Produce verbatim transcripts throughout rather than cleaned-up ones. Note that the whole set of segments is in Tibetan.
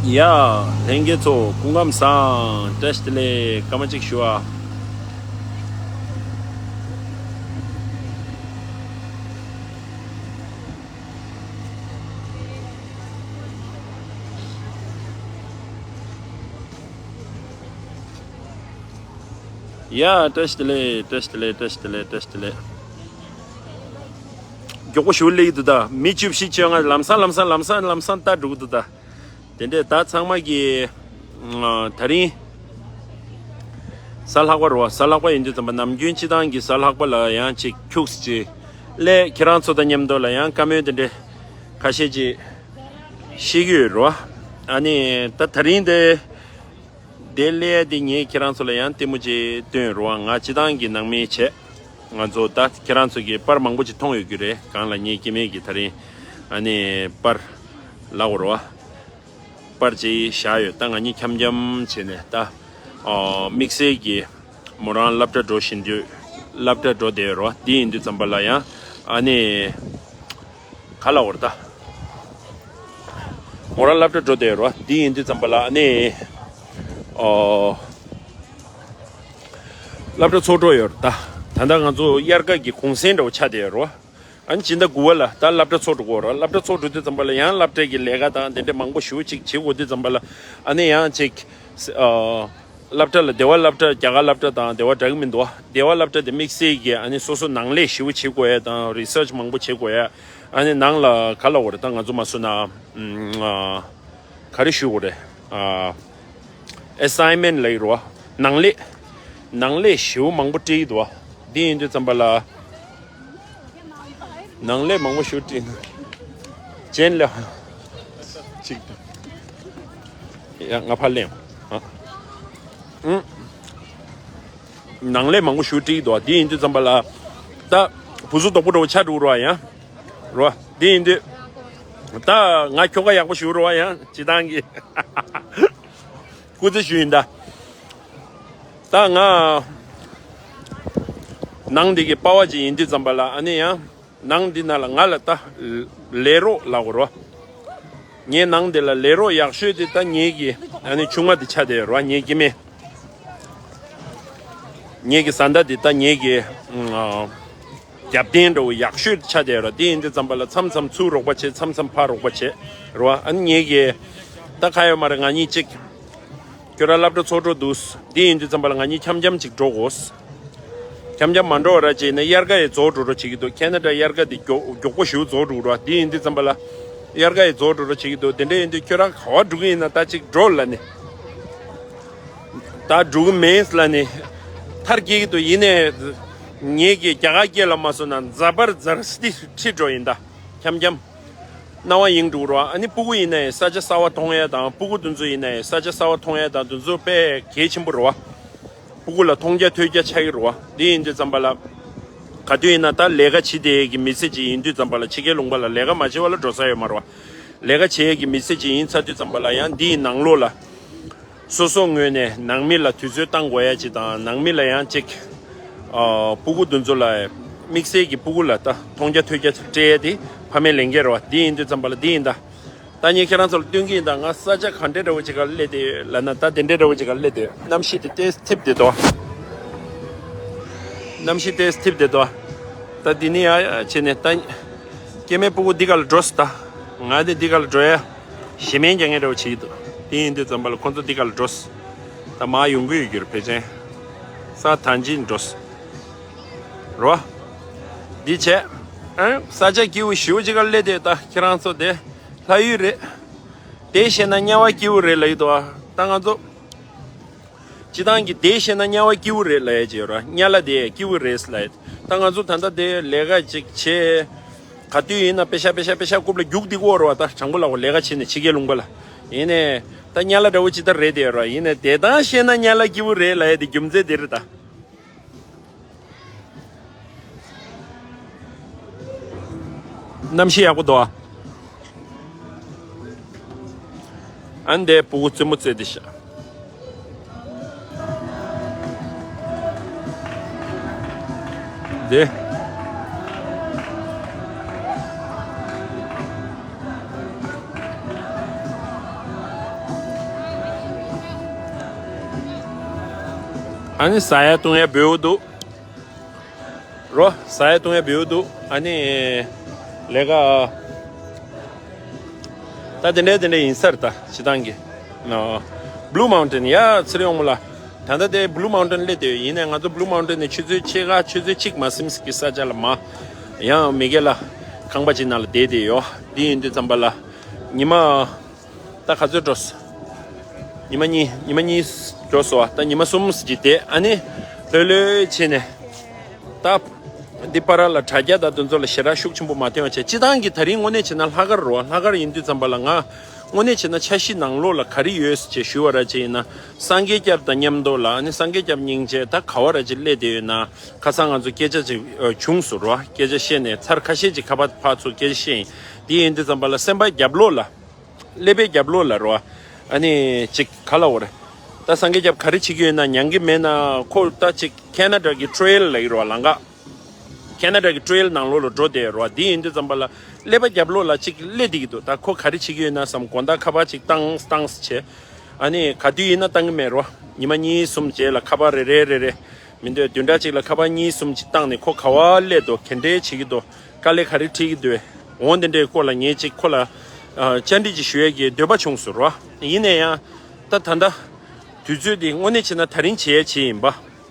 ཡ། ལྷན་རྒྱས་ཚོ་སྐུ་ཁམས་བཟང་། བཀྲ་ཤིས་བདེ་ལེགས། སྐར་མ་གཅིག་ཞུ་ཨ། ཡ། བཀྲ་ཤིས་བདེ་ལེགས། བཀྲ་ཤིས་བདེ་ལེགས། བཀྲ་ཤིས་བདེ་ལེགས། བཀྲ་ཤིས་བདེ་ལེགས། མགྱོགས་པོ་ཞུ་ལེགས་འདུག་ད། མི་བཅུ་བཞི་བཅོ་ལྔ་ལམ་སང་ལམ་སང་ལམ་སང་ལམ་སང་ལྟ་འགྲོ་གི་འདུག་ད། དེ་འདྲས་ད་ཚང་མ་གི་ཨ། དེ་རིང་གཟའ་ལྷག་པ་རེད་བ། གཟའ་ལྷག་པ་ཡིན་དུས་ཙམ་པ་ནམ་རྒྱུན་སྤྱི་བཏང་གི་གཟའ་ལྷག་པ་ལ་ཡང་ཅིག་ཁྱུགས་ཅིག་སླེབས། ཁྱེད་རང་ཚོ་དང་མཉམ་དུ་ལ་ཡང་བཀའ་མོལ་དེ་འདྲས་ཁ་ཤས་ཅིག་བཤད་ཀྱི་ཡོད་རེད་བ། ཨ་ནི་ད་དེ་རིང་དེ་དེ་སླེབས་ཡ་དེ་ངས་ཁྱེད་རང་ཚོ་ལ་ཡང་ལྟད་མོ་ཅིག་སྟོན་རེད་བ། ང་སྤྱི་བཏང་གི་ནང་མི་བྱས། ང་ཚོ་ད་ཁྱེད་རང་ཚོ་གི་པར་མང་པོ་ཅིག་མཐོང་ཡོད་ཀྱི་རེད། གང་ལ་ངའི་སྐྱེ་དམན་གྱི་དེ་རིང་ཨ་ནི་པར་ལབ་དགོས་རེད་བ། པར་ཅིག་བཞག་ཡོད། ད་ང་གཉིས་འཆམ་འཆམ་བྱས་ནས་ད་ཨོ་དམིགས་བསལ་གྱི་མོ་རང་སློབ་གྲྭ་འགྲོ་བཞིན་དུས། སློབ་གྲྭ་འགྲོ་བསྡད་ཡོད་རེད་བ། འདི་ཡིན་དུས་ཙམ་པ་ལ་ཡང་ཨ་ནི། ག་ལ་འོར་ད། མོ་རང་སློབ་གྲྭ་འགྲོ་བསྡད་ཡོད་རེད་བ། འདི་ཡིན་དུས་ཙམ་པ་ལ་ཨ་ནི། ཨོ། སློབ་གྲྭ་ཚོགས་གྲོལ་ཡོད་རེད་ད། ད་ལྟ་ང་ཚོ་དབྱར་ཁ་གི་གུང་སེང་འདྲ་བོ་ཆགས་བསྡད་ཡོད་རེད་བ། ཨ་ནི་སྤྱི་ཟླ་དགུ་པ་ལ་ད་སློབ་གྲྭ་ཚོགས་འགྲོ་གི་ཡོད་རེད། སློབ་གྲྭ་ཚོགས་འགྲོ་དུས་ཙམ་པ་ལ་ཡང་སློབ་གྲྭ་གི་ལས་ཀ་དང་དེ་འདྲ་མང་པོ་ཞེ་པོ་ཅིག་བྱེད་དགོས་དུས་ཙམ་པ་ལ་ཨ་ནི་ཡང་ཅིག་ཨོ། སློབ་གྲྭ་ལ་སྡེ་བ་སློབ་གྲྭ། རྒྱ་གར་སློབ་གྲྭ་དང་སྡེ་བ་འདྲ་གི་མི་འདུག་བ། སྡེ་བ་སློབ་གྲྭ་དེ་དམིགས་བསལ་གྱི་ཨ་ནི་སོ་སོ་ནང་ལས་ཞེ་པོ་བྱེད་དགོས་ཡ་དང་རི་སར་ཆི་མང་པོ་བྱེད་དགོས་ཡ། ཨ་ནི་ནང་ལ་ག་ལབ་དགོས་རེད་ད། ང་ཚོ་མ་སུ་ན་ཨ་ག་རེ་ཞུ་དགོས་རེད། ཨ་ཨེ་སའིན་མེན་ཊི་ལབ་ཀྱི་རེད་བ། ནང་ལས། ནང་ལས་ཞེ་པོ་མང་པོ་སྤྲད་ཀྱི་འདུག་བ། འདི་ཡིན་དུས་ཙམ་པ་ལ། ནང་ལས་མང་པོ་ཞེ་པོ་སྤྲད་ན། ཅན་ལ། ཅིག་ཡ་ང་ཕར་ལེན། ཨ། ཨུ། ནང་ལས་མང་པོ་ཞེ་པོ་སྤྲད་ཀྱི་འདུག་བ། འདི་ཡིན་དུས་ཙམ་པ་ལ། ད། བུ་གཟུགས་དོག་པོ་འདྲ་བོ་ཆགས་འགྲོ་གི་རེད་བ་ཡ། རེད་བ། འདི་ཡིན་དུས། ད་ང་ཁྱོ་ག་ཡག་པོ་ཞེ་པོ་རེད་བ་ཡ། སྤྱི་བཏང་གི། སྐུ་ཚེ་ཞུ་ཡིན་ད། ད་ང་ནང་འདི་གི་པ་ཕ་ཅིག་ཡིན་དུས་ཙམ་པ་ལ་ཨ་ནི་ཡང་ནང་འདི་ནང་ལ་ང་ལ་ད་ལས་རོགས་ལབ་དགོས་རེད་བ། ངའི་ནང་འདི་ལ་ལས་རོགས་ཡག་ཤོས་དེ་ད་ངེད་ཀྱི་ཨ་ནི་ཆུང་མ་དེ་ཆགས་བསྡད་ཡོད་རེད་བ། ངའི་སྐྱེ་དམན། ངེད་ཀྱི་བཟའ་ཟླ་དེ་ད་ངེད་ཀྱི་ཨ། རྒྱབ་རྟེན་འདྲ་བོ་ཡག་ཤོས་ཆགས་བསྡད་ཡོད་རེད། དེ་ཡིན་དུས་ཙམ་པ་ལ་མཚམས་མཚམས་ཚུར་རོགས་པ་བྱེད། མཚམས་མཚམས་ཕར་རོགས་པ་བྱེད་རེད་བ། ཨ་ནི་ངེད་ཀྱི་ད་ག་ཡོད་མ་རེད། ང་གཉིས་གཅིག་ཁྱོད་རང་སློབ་གྲྭ་ཚོགས་འགྲོ་འདུག་དེ་ཡིན་དུས་ཙམ་པ་ལ་ང་གཉིས་འཆམ་འཆམ་ཅིག་འགྲོ་དགོས། འཆམ་འཆམ་མ་འགྲོ་བ་ར་ཅིག་ཡིན་ན་དབྱར་ཁ་ཡི་རྫོགས་འགྲོ་འགྲོ་བྱེད་ཀྱི་འདུག་ཁེ་ན་ཌ་དབྱར་ཁ་དེ་མགྱོགས་མགྱོགས་པོ་ཞེ་པོ་རྫོགས་འགྲོ་གི་རེད་བ། དེ་ཡིན་དུས་ཙམ་པ་ལ་དབྱར་ཁ་ཡི་རྫོགས་འགྲོ་འགྲོ་བྱེད་ཀྱི་འདུག་དེ་འདྲ་ཡིན་དུས་ཁྱོད་རང་ག་པར་འགྲོ་གི་ཡིན་ན་ད་ཅིག་འགྲོ་ལབ་ནས། ད་འགྲོ་གི་མེད་ལབ་ནས་མཐར་སྐྱེལ་གྱི་འདུག་ཡིན་ནའི་ངེད་ཀྱིས་རྒྱ་གར་སྐད་ལ་མ་སོང་ན་ཛ་བར་ཛར་སྟི་ཁྲིད་འགྲོ་ཡིན་ད། འཆམ་འཆམ། སྣང་བ་ཡེངས་འགྲོ་གི་རེད་བ། ཨ་ནི་སྤུ་གུ་ཡིན་ནའི་ས་ཆ་གསར་པ་མཐོང་ཡས་དང་། སྤུ་གུ་དེ་ཚོ་ཡིན་ནའི་ས་ཆ་གསར་པ་མཐོང་ཡས་དང་དེ་ཚོ་དཔེ་གལ་ཆེན་པོ་རེད་བ། སྤུ་གུ་ལ་མཐོང་རྒྱ་ཐོས་རྒྱ་ཆགས་ཀྱི་རེད་བ། འདི་ཡིན་དུས་ཙམ་པ་ལ། ག་དུས་ཡིན་ན་ད་ལས་ཀ་བྱེད་བསྡད་ཡས་ཀྱི་མི་ཚེ་ཅིག་ཡིན་དུས་ཙམ་པ་ལ། ཕྱི་རྒྱལ་ལུང་པ་ལ་ལས་ཀ་མ་བྱེད་པ་ལ་འགྲོ་ས་ཡོད་མ་རེད་བ། ལས་ཀ་བྱེད་ཡས་ཀྱི་མི་ཚེ་ཅིག་ཡིན་ཚར་དུས་ཙམ་པ་ལ་ཡང་འདིའི་ནང་ལོགས་ལ། སོ་སོ་ངོས་ནས་ནང་མི་ལ་དུས་ཚོད་བཏང་དགོས་ཡ་ཅིག་དང་། ནང་མི་ལ་ཡང་ཅིག་ཨ། སྤུ་གུ་དེ་ཚོ་ལ། དམིགས་བསལ་གྱི་སྤུ་གུ་ལ་ད་མཐོང་རྒྱ་ཐོས་རྒྱ་སྤྲད་ཡ་དེ་ཕ་མའི་ལས་འགན་རེད་བ། འདི་ཡིན་དུས་ཙམ་པ་ལ་འདི་ཡིན་ད། ད་ངས་ཁྱེད་རང་ཚོ་ལ་སྟོན་གྱི་ཡིན་ད། ང་ས་ཆ་ག་འདྲའི་འདྲ་བོ་ཅིག་ག་སླེབས་བསྡད་ལབ་ན། ད་དེ་འདྲའི་འདྲ་བོ་ཅིག་ག་སླེབས་བསྡད། གནམ་གཤིས་དེ་ཏོག་ཙམ་འཐིབས་བསྡད་དོ། གནམ་གཤིས་ཏོག་ཙམ་འཐིབས་བསྡད་དོ། ད་འདི་ནས་ཡར་བྱས་ནས་ད། སྐྱེ་དམན་སྤུ་གུ་འདི་ག་ལ་འགྲོ་སོང་ད། ང་ནི་འདི་ག་ལ་འགྲོ་ཡ། ཞེ་མེར་རྒྱག་མཁན་འདྲ་བོ་བྱེད་ཀྱི་འདུག་དེ་ཡིན་དུས་ཙམ་པ་ལ་ཁོང་ཚོ་འདི་ག་ལ་འགྲོ་སོང་། ད་མར་ཡོང་གི་ཡོད་རྒྱུ་རེད། ཕལ་ཆེར་ས་ཐང་ཅིག་འགྲོ་སོང་། རོ། འདི་བྱས། ཨང་། ས་ཆ་སྐྱིད་པོ་ཞེ་པོ་ཅིག་ག་སླེབས་བསྡད། ད་ཁྱེད་རང་ཚོ་དེ་ལྷ་ཡུལ་རེད། དེ་བཤད་ན་དམྱལ་བ་སྐྱིད་པོ་རེད་ལབ་ཀྱི་འདུག་ད་ང་ཚོ། སྤྱིར་བཏང་གི་དེ་བཤད་ན་དམྱལ་བ་སྐྱིད་པོ་རེད་ལབ་ཡ་ཅིག་ཡོད་ར། དམྱལ་བ་དེ་སྐྱིད་པོ་རེད་ལབ་ཡ། ད་ང་ཚོ་ད་ལྟ་དེ་ལས་ཀ་ཅིག་བྱས། ག་དུས་ཡིན་ན་པེ་ཤ་པེ་ཤ་པེ་ཤ་རྐུབ་ལ་རྒྱུག་བསྡད་ཀྱི་ཡོད་རེད་བ། ད་དྲང་པོ་ལབ་དགོས། ལས་ཀ་བྱས་ནས་ཕྱི་རྒྱལ་ལུང་པ་ལ། ཡིན་ནའི་ད་དམྱལ་བ་འདྲ་བོ་ཅིག་ད་རེད་དེ་ཡོད་ར། ཡིན་ནའི་དེ་ལྟར་བཤད་ན་དམྱལ་བ་སྐྱིད་པོ་རེད་ལབ་ཡ་དེ་རྒྱུ་མཚན་དེ་རེད་ད། གནམ་གཤིས་ཡག་པོ་འདུག་ཨ། ཨ་ནི་དེ་སྤུ་གུ་རྩེད་མོ་རྩེ་བསྡད་ཤག་དེ། ཨ་ནི་ཟ་ཡ་བཏུང་ཡ་འབེའུ་འདུག་རོ། ཟ་ཡ་བཏུང་ཡ་འབེའུ་འདུག་ཨ་ནི་ལས་ཀ་ད་དེ་འདྲས་དེ་འདྲས་ཡིན་ས་རེད། ད་སྤྱི་བཏང་གི་ན་Blue Mountain ཡ་ཚེ་རིང་དབང་མོ་ལགས། ད་ལྟ་དེ་Blue Mountain སླེབས་བསྡད་ཡོད། ཡིན་ནའི་ང་ཚོ་Blue Mountain ནས་ཆུ་ཚོད་ཕྱེད་ཀ་ཆུ་ཚོད་གཅིག་མ་ཟིན་གྱི་ས་ཆ་ལ་མ་ཡང་མི་སྒེར་ལ་ཁང་པ་ཅིག་ནང་ལ་བསྡད་བསྡད་ཡོད། འདི་ཡིན་དུས་ཙམ་པ་ལ་ཉི་མ་ད་ག་ཚོད་འགྲོ་སོང་། ཉི་མ་གཉིས་ཉི་མ་གཉིས་འགྲོ་སོང་བ། ད་ཉི་མ་གསུམ་ཅིག་བསྡད། ཨ་ནི་ལྷོད་ལྷོད་བྱས་ནས་ད་འདི་པར་ལ་དྲ་རྒྱ་དང་དེ་ཚོ་ལ་ཞེ་དྲག་ཤུགས་ཆེན་པོ་མ་བཏོན་པ་བྱས། སྤྱི་བཏང་གི་ད་རིང་དངོས་གནས་བྱས་ན་ལྷག་དཀར་རོ། ལྷག་དཀར་ཡིན་དུས་ཙམ་པ་ལ་ང་དངོས་གནས་བྱས་ན་འཆར་གཞི་ནང་ལོགས་ལ་ག་རེ་ཡོད་ཅེས་ཞུ་བ་ར་ཅིག་ཡིན་ན། སངས་རྒྱས་སྐྱབས་དང་མཉམ་དུ་ལ་ཨ་ནི་སངས་རྒྱས་སྐྱབས་སྙིང་རྗེ་ད་ག་བ་ར་ཅིག་སླེབས་བསྡད་ཡོད་ན། ཁ་སང་ང་ཚོ་སྐད་ཆ་ཅིག་ཨ་བྱུང་སོང་རོ། སྐད་ཆ་བཤད་ནས་ཚར་ཁ་ཤས་ཅིག་ཁ་པར་ཕར་ཚུར་སྐད་ཆ་བཤད་ཡིན། དེ་ཡིན་དུས་ཙམ་པ་ལ་སེམས་པ་རྒྱབ་ལོགས་ལ་ཀླད་པའི་རྒྱབ་ལོགས་ལ་རོ། ཨ་ནི་ཅིག་ག་ལ་འོ་རེད། ད་སངས་རྒྱས་སྐྱབས་ག་རེ་བྱེད་ཀྱི་ཡོད་ན། མྱང་གི་མེད་ན། ཁོ་ད་ཅིག་ཁེ་ན་ཌ་གི་ཊེལ་ལ་ཡི་རོ། ལམ་ཁ་ཁེ་ན་ཌ་གི་ཊེལ་ནང་ལོགས་ལ་འགྲོ་བསྡད་རོ། དེ་ཡིན་དུས་ཙམ་པ་ལ་ཀླད་པ་རྒྱབ་ལོགས་ལ་ཅིག་སླེབས་བསྡད་ཀྱི་འདུག་ད་ཁོ་ག་རེ་བྱེད་ཀྱི་ཡོད་ན་བསམ། དགོང་དག་ཁ་པར་ཅིག་བཏང་བཏང་བྱས། ཨ་ནི་ག་དུས་ཡིན་ན་བཏང་གི་མེད་རོ། ཉི་མ་གཉིས་གསུམ་རྗེས་ལ་ཁ་པར་རེ་རེ་རེ་རེ། མི་འདོད་བདུན་ཕྲག་གཅིག་ལ་ཁ་པར་གཉིས་གསུམ་ཅིག་བཏང་ནས་ཁོ་ག་བ་སླེབས་འདུག་ག་འདྲས་བྱེད་ཀྱི་འདུག་དཀའ་ལས་ག་རེ་འཕྲད་ཀྱི་འདུག་འོ་འདི་འདྲའི་སྐོར་ལ་ངས་ཅིག་ཁོ་ལ་ཨ་བཅར་འདྲི་ཅིག་ཞུ་ཡས་ཀྱི་འདོད་པ་བྱུང་སོང་རོ། ཡིན་ན་ཡང་ད་ད་ལྟ་དུས་ཚོད་འདི་དངོས་གནས་བྱས་ན་ད་རིང་བྱེད་ཡས་བྱེད་ཡིན་པ།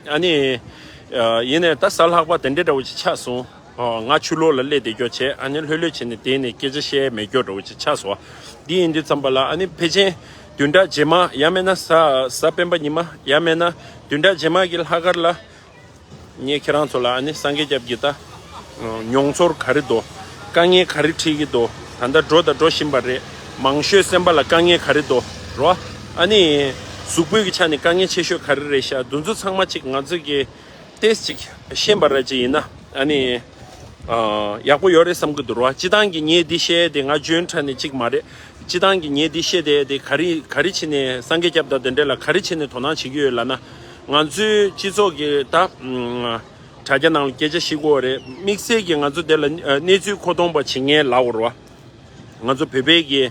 ཨ་ནི་ཨ་ཡིན་ནའི་ད་གཟའ་ལྷག་པ་དེ་འདྲའི་འདྲ་བོ་ཅིག་ཆགས་སོང་། ཨ་ང་ཕྱི་ལོགས་ལ་སླེབས་བསྡད་རྒྱུ་བྱས། ཨ་ནི་ལྷོད་ལྷོད་བྱས་ནས་དེ་ནས་སྐད་ཆ་བཤད་མེད་རྒྱུ་འདྲ་བོ་ཅིག་ཆགས་སོང་། འདི་ཡིན་དུས་ཙམ་པ་ལ་ཨ་ནི་ཕལ་ཆེར་བདུན་ཕྲག་རྗེས་མ་ཡང་མིན་ན་གཟའ་གཟའ་སྤེན་པ་ཉི་མ་ཡང་མིན་ན་བདུན་ཕྲག་རྗེས་མ་གི་ལྷག་དཀར་ལ་ངས་ཁྱེད་རང་ཚོ་ལ་ཨ་ནི་སངས་རྒྱས་སྐྱབས་ཀྱི་ད་མྱོང་ཚོར་ག་རེ་འདུག་དཀའ་ངལ་ག་རེ་འཕྲད་ཀྱི་འདུག་ད་ལྟ་འགྲོ་དང་འགྲོ་བཞིན་པ་རེད། མང་ཤོས་སེམས་པ་ལ་དཀའ་ངལ་ག་རེ་འདུག་རོ། ཨ་ནི་གཟུགས་པོའི་གི་ཆ་ནས་དཀའ་ངལ་ཆེ་ཤོས་ག་རེ་རེད་ཤག་འདི་ཚོ་ཚང་མ་ཅིག་ང་ཚོ་གི་ཏེས་ཅིག་ཤེས་པ་ར་ཅིག་ཡིན་ན་ཨ་ནི་ཨ་ཡག་པོ་ཡོད་རེད་བསམ་གི་འདུག་རོ། སྤྱི་བཏང་གི་ངས་འདི་བཤད་དེ་ང་འཇོན་ཕྲ་ནི་ཅིག་མ་རེད། སྤྱི་བཏང་གི་ངས་འདི་བཤད་དེ་དེ་ག་རེ་ག་རེ་བྱས་ནས་སངས་རྒྱས་སྐྱབས་དང་དེ་འདྲ་ལ་ག་རེ་བྱས་ནས་དོ་སྣང་བྱེད་ཀྱི་ཡོད་ལབ་ན། ང་ཚོའི་སྤྱི་ཚོགས་ཀྱི་ད་ཨ་དྲ་རྒྱ་ནང་ལ་སྐད་ཆ་བཤད་དགོས་རེད། དམིགས་བསལ་གྱི་ང་ཚོ་དེ་ལ་ཨ་གནས་ཚུལ་མཁོ་གཏོང་པ་བྱེད་མཁན་ལབ་དགོས་རེད་བ། ང་ཚོ་བོད་པའི་གི་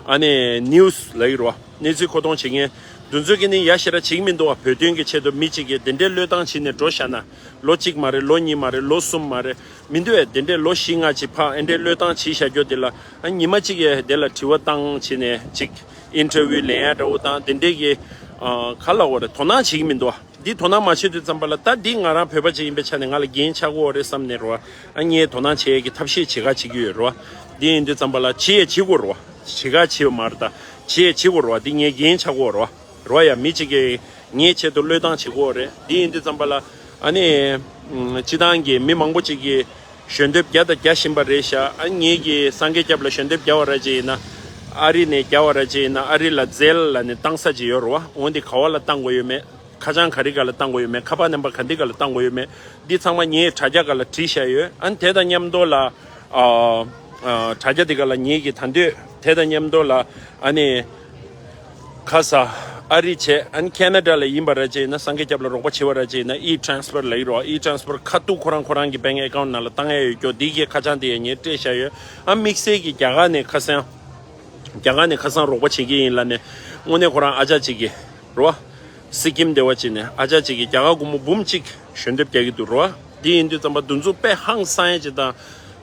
ཨ་ནི་ནིའུ་སི་ལབ་ཀྱི་རེད་བ། གནས་ཚུལ་མཁོ་གཏོང་བྱེད་མཁན་དེ་ཚོ་གི་ནི་ཡ་ཞེ་དྲག་བྱེད་ཀྱི་མི་འདུག་བ། བོད་དོན་གྱི་ཆེད་དུ་མི་གཅིག་གིས་དེ་འདྲའི་བློས་བཏང་བྱས་ནས་འགྲོ་བཞག་ན། ལོ་གཅིག་མ་རེད། ལོ་གཉིས་མ་རེད། ལོ་གསུམ་མ་རེད། མི་འདུག་བས། དེ་འདྲའི་ལོ་བཞི་ལྔ་ཅིག་ཕར་ཨེ་འདྲའི་བློས་བཏང་བྱས་བཞག་རྒྱུ་དེ་ལ་ཨ་ཉི་མ་གཅིག་གིས་དེ་ལ་དྲི་བ་བཏང་བྱས་ནས་ཅིག་ཨིན་ཊར་བིའུ་ལེན་ཡ་འདྲ་བོ་དང་དེ་འདྲའི་གི་ཨ་ག་ལབ་དགོས་རེད། དོ་སྣང་བྱེད་ཀྱི་མི་འདུག་བ། འདི་དོ་སྣང་མ་བྱེད་དུས་ཙམ་པ་ལ་ད་འདི་ང་རང་བོད་པ་ཅིག་ཡིན་པའི་ཆ་ནས་ང་ལ་འགན་ཆགས་ཀྱི་ཡོད་རེད་བསམ་ནས་རོ། ཨ་ངས་དོ་སྣང་བྱེད་ཡས་ཀྱི་ཐབས་ཤེས་བྱེད་ག་བྱེད་ཀྱི་ཡོད་རོ། འདི་ཡིན་དུས་ཙམ་པ་ལ་བྱེད་ཡས་བྱེད་དགོས་རོ། བྱེད་ག་བྱེད་ཡོད་མ་རེད། ད་བྱེད་ཡས་བྱེད་དགོས་རོ། འདི་ངའི་འགན་ཆགས་ཀྱི་ཡོད་རོ། རོ་ཡ་མི་གཅིག་གིས་ངའི་ཆེད་དུ་བློས་བཏང་བྱེད་ཀྱི་ཡོད་རེད། འདི་ཡིན་དུས་ཙམ་པ་ལ་ཨ་ནི་སྤྱི་བཏང་གི་མི་མང་པོ་ཅིག་གིས་ཞལ་འདེབས་རྒྱག་དང་རྒྱག་བཞིན་པ་རེད་ཤག་ཨ་ངེད་ཀྱིས་སངས་རྒྱས་སྐྱབས་ལ་ཞལ་འདེབས་རྒྱག་པ་ར་ཅིག་ཡིན་ན། ཨ་རི་ནས་རྒྱག་པ་ར་ཅིག་ཡིན་ན་ཨ་རི་ལ་ཛེལ་ལ་ནས་བཏང་ས་ཅིག་ཡོད་རེད་བ། འོན་ཏེ་ག་བ་ལ་བཏང་དགོས་ཡོད་མེད། ཁ་བྱང་ག་རེ་ག་ལ་བཏང་དགོས་ཡོད་མེད། ཁ་པར་ནམ་བར་ག་འདི་ག་ལ་བཏང་དགོས་ཡོད་མེད། འདི་ཚང་མ་ངས་དྲ་རྒྱ་ག་ལ་བྲིས་བཞག་ཡོད། ཨ་ནི་དེ་དང་མཉམ་དུ་ལ་ཨ་ཨ་དྲ་རྒྱ་འདི་ག་ལ་ངེད་ཀྱིས་ད་འདོད་དེ་དང་མཉམ་དུ་ལ་ཨ་ནི། ཁ་ས་ཨ་རི་བྱས་ཨ་ནི་ཁེ་ན་ཌ་ལ་ཡིན་པ་ར་ཅིག་ཡིན་ན་སངས་རྒྱས་སྐྱབས་ལ་རོགས་པ་བྱེད་པ་ར་ཅིག་ཡིན་ན་ཨི་ཊ་རན་སི་ཕར་ལ་ཡི་རོ། ཨི་ཊ་རན་སི་ཕར་ཁ་ཐུག་ཁོ་རང་ཁོ་རང་གི་བེང་ཨེ་ཀའུན་ཊི་ནང་ལ་བཏང་ཡ་ཡོད་སྐྱོ། འདི་གའི་ཁ་བྱང་དེ་ཡ་ངས་སྤྲད་བཞག་ཡོད། ཨ་དམིགས་བསལ་གྱི་རྒྱ་གར་ནས་ཁ་སང་རྒྱ་གར་ནས་ཁ་སང་རོགས་པ་བྱེད་ཀྱི་ཡིན་ལབ་ནས་དངོས་གནས་ཁོ་རང་ཨ་ཅག་ཅིག་གིས་རོ། སི་ཀིམ་སྡེ་བ་ཅིག་ནས་ཨ་ཅག་ཅིག་གིས་རྒྱ་གར་སྒོར་མོ་འབུམ་གཅིག་ཞལ་འདེབས་རྒྱག་གི་འདུག་རོ། འདི་ཡིན་དུས་ཙམ་པ་འདི་ཚོ་དཔེ་ཧང་སང་ཡ་ཅིག་དང་།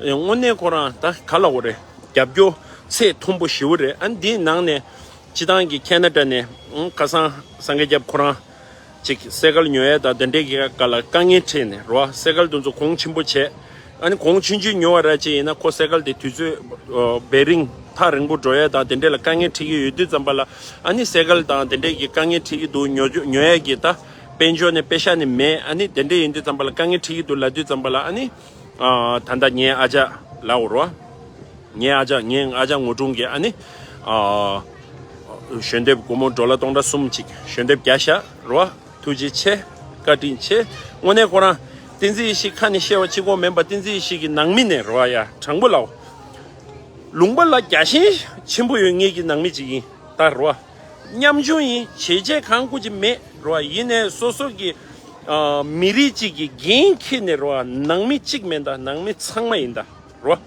དངོས་གནས་ཁོ་རང་ད་ག་ལབ་དགོས་རེད། རྒྱབ་སྐྱོར་ཚད་མཐོན་པོ་ཞེ་པོ་རེད། ཨ་འདིའི་ནང་ནས་སྤྱི་བཏང་གི་ཁེ་ན་ཌ་ནས་ཨང་ཁ་སང་སངས་རྒྱས་སྐྱབས་ཁོ་རང་ཅིག་སེ་ཀལ་ཉོ་ཡ་དང་དེ་འདྲའི་གི་སྒང་ལ་དཀའ་ངལ་འཕྲད་ནས་རོ། སེ་ཀལ་དེ་ཚོ་གོང་ཆེན་པོ་བྱས། ཨ་ནི་གོང་ཆུང་ཆུང་ཉོ་བ་ར་ཅིག་ཡིན་ན་ཁོ་སེ་ཀལ་དེ་དུས་ཚོད་ཨ་བེ་རིང་ཐག་རིང་པོ་འགྲོ་ཡ་དང་དེ་འདྲ་ལ་དཀའ་ངལ་འཕྲད་ཀྱི་ཡོད་དུས་ཙམ་པ་ལ་ཨ་ནི་སེ་ཀལ་དང་དེ་འདྲ་གི་དཀའ་ངལ་འཕྲད་ཀྱི་འདུག་ཉོ་རྒྱུ་ཉོ་ཡ་གི་ད་དཔལ་འབྱོར་ནས་པེ་ཤ་ནི་མེད། ཨ་ནི་དེ་འདྲ་ཡིན་དུས་ཙམ་པ་ལ་དཀའ་ངལ་འཕྲད་ཀྱི་འདུག་ལབ་དུས་ཙམ་པ་ལ་ཨ་ནི་ཨ་ད་ལྟ་ངའི་ཨ་ཅག་ལབ་དགོས་རེད་བ། ངའི་ཨ་ཅག་ངའི་ཨ་ཅག་ངོ་དྲུང་གིས་ཨ་ནི་ཨ་ཞལ་འདེབས་སྒོར་མོ་ཌོ་ལར་སྟོང་ཕྲག་གསུམ་ཅིག་ཞལ་འདེབས་བརྒྱབ་ཤག་རེད་བ། ཐུགས་རྗེ་ཆེ། བཀའ་དྲིན་ཆེ། དངོས་གནས་ཁོ་རང་བསྟན་འཛིན་ཡེ་ཤེས་ཁ་ནས་བཤད་པ་གཅིག་པོ་མིན་པ་བསྟན་འཛིན་ཡེ་ཤེས་ཀྱི་ནང་མི་ནས་རེད་བ་ཡ། དྲང་པོ་ལབ། ལུང་པ་ལ་རྒྱ་ཞེན་ཆེན་པོ་ཡོད་མཁན་གྱི་ནང་མི་ཅིག་ཡིན་ད་རེད་བ། ཉམ་ཆུང་ཡིན། བྱས་རྗེས་གང་དགོས་ཀྱི་མེད་རེད་བ། ཡིན་ནའི་སོ་སོ་གི་ཨ་མི་རིགས་གཅིག་གི་འགན་འཁྱེར་ནས་རེད་བ། ནང་མི་གཅིག་མིན་ད། ནང་མི་ཚང་མ་ཡིན་ད་རེད་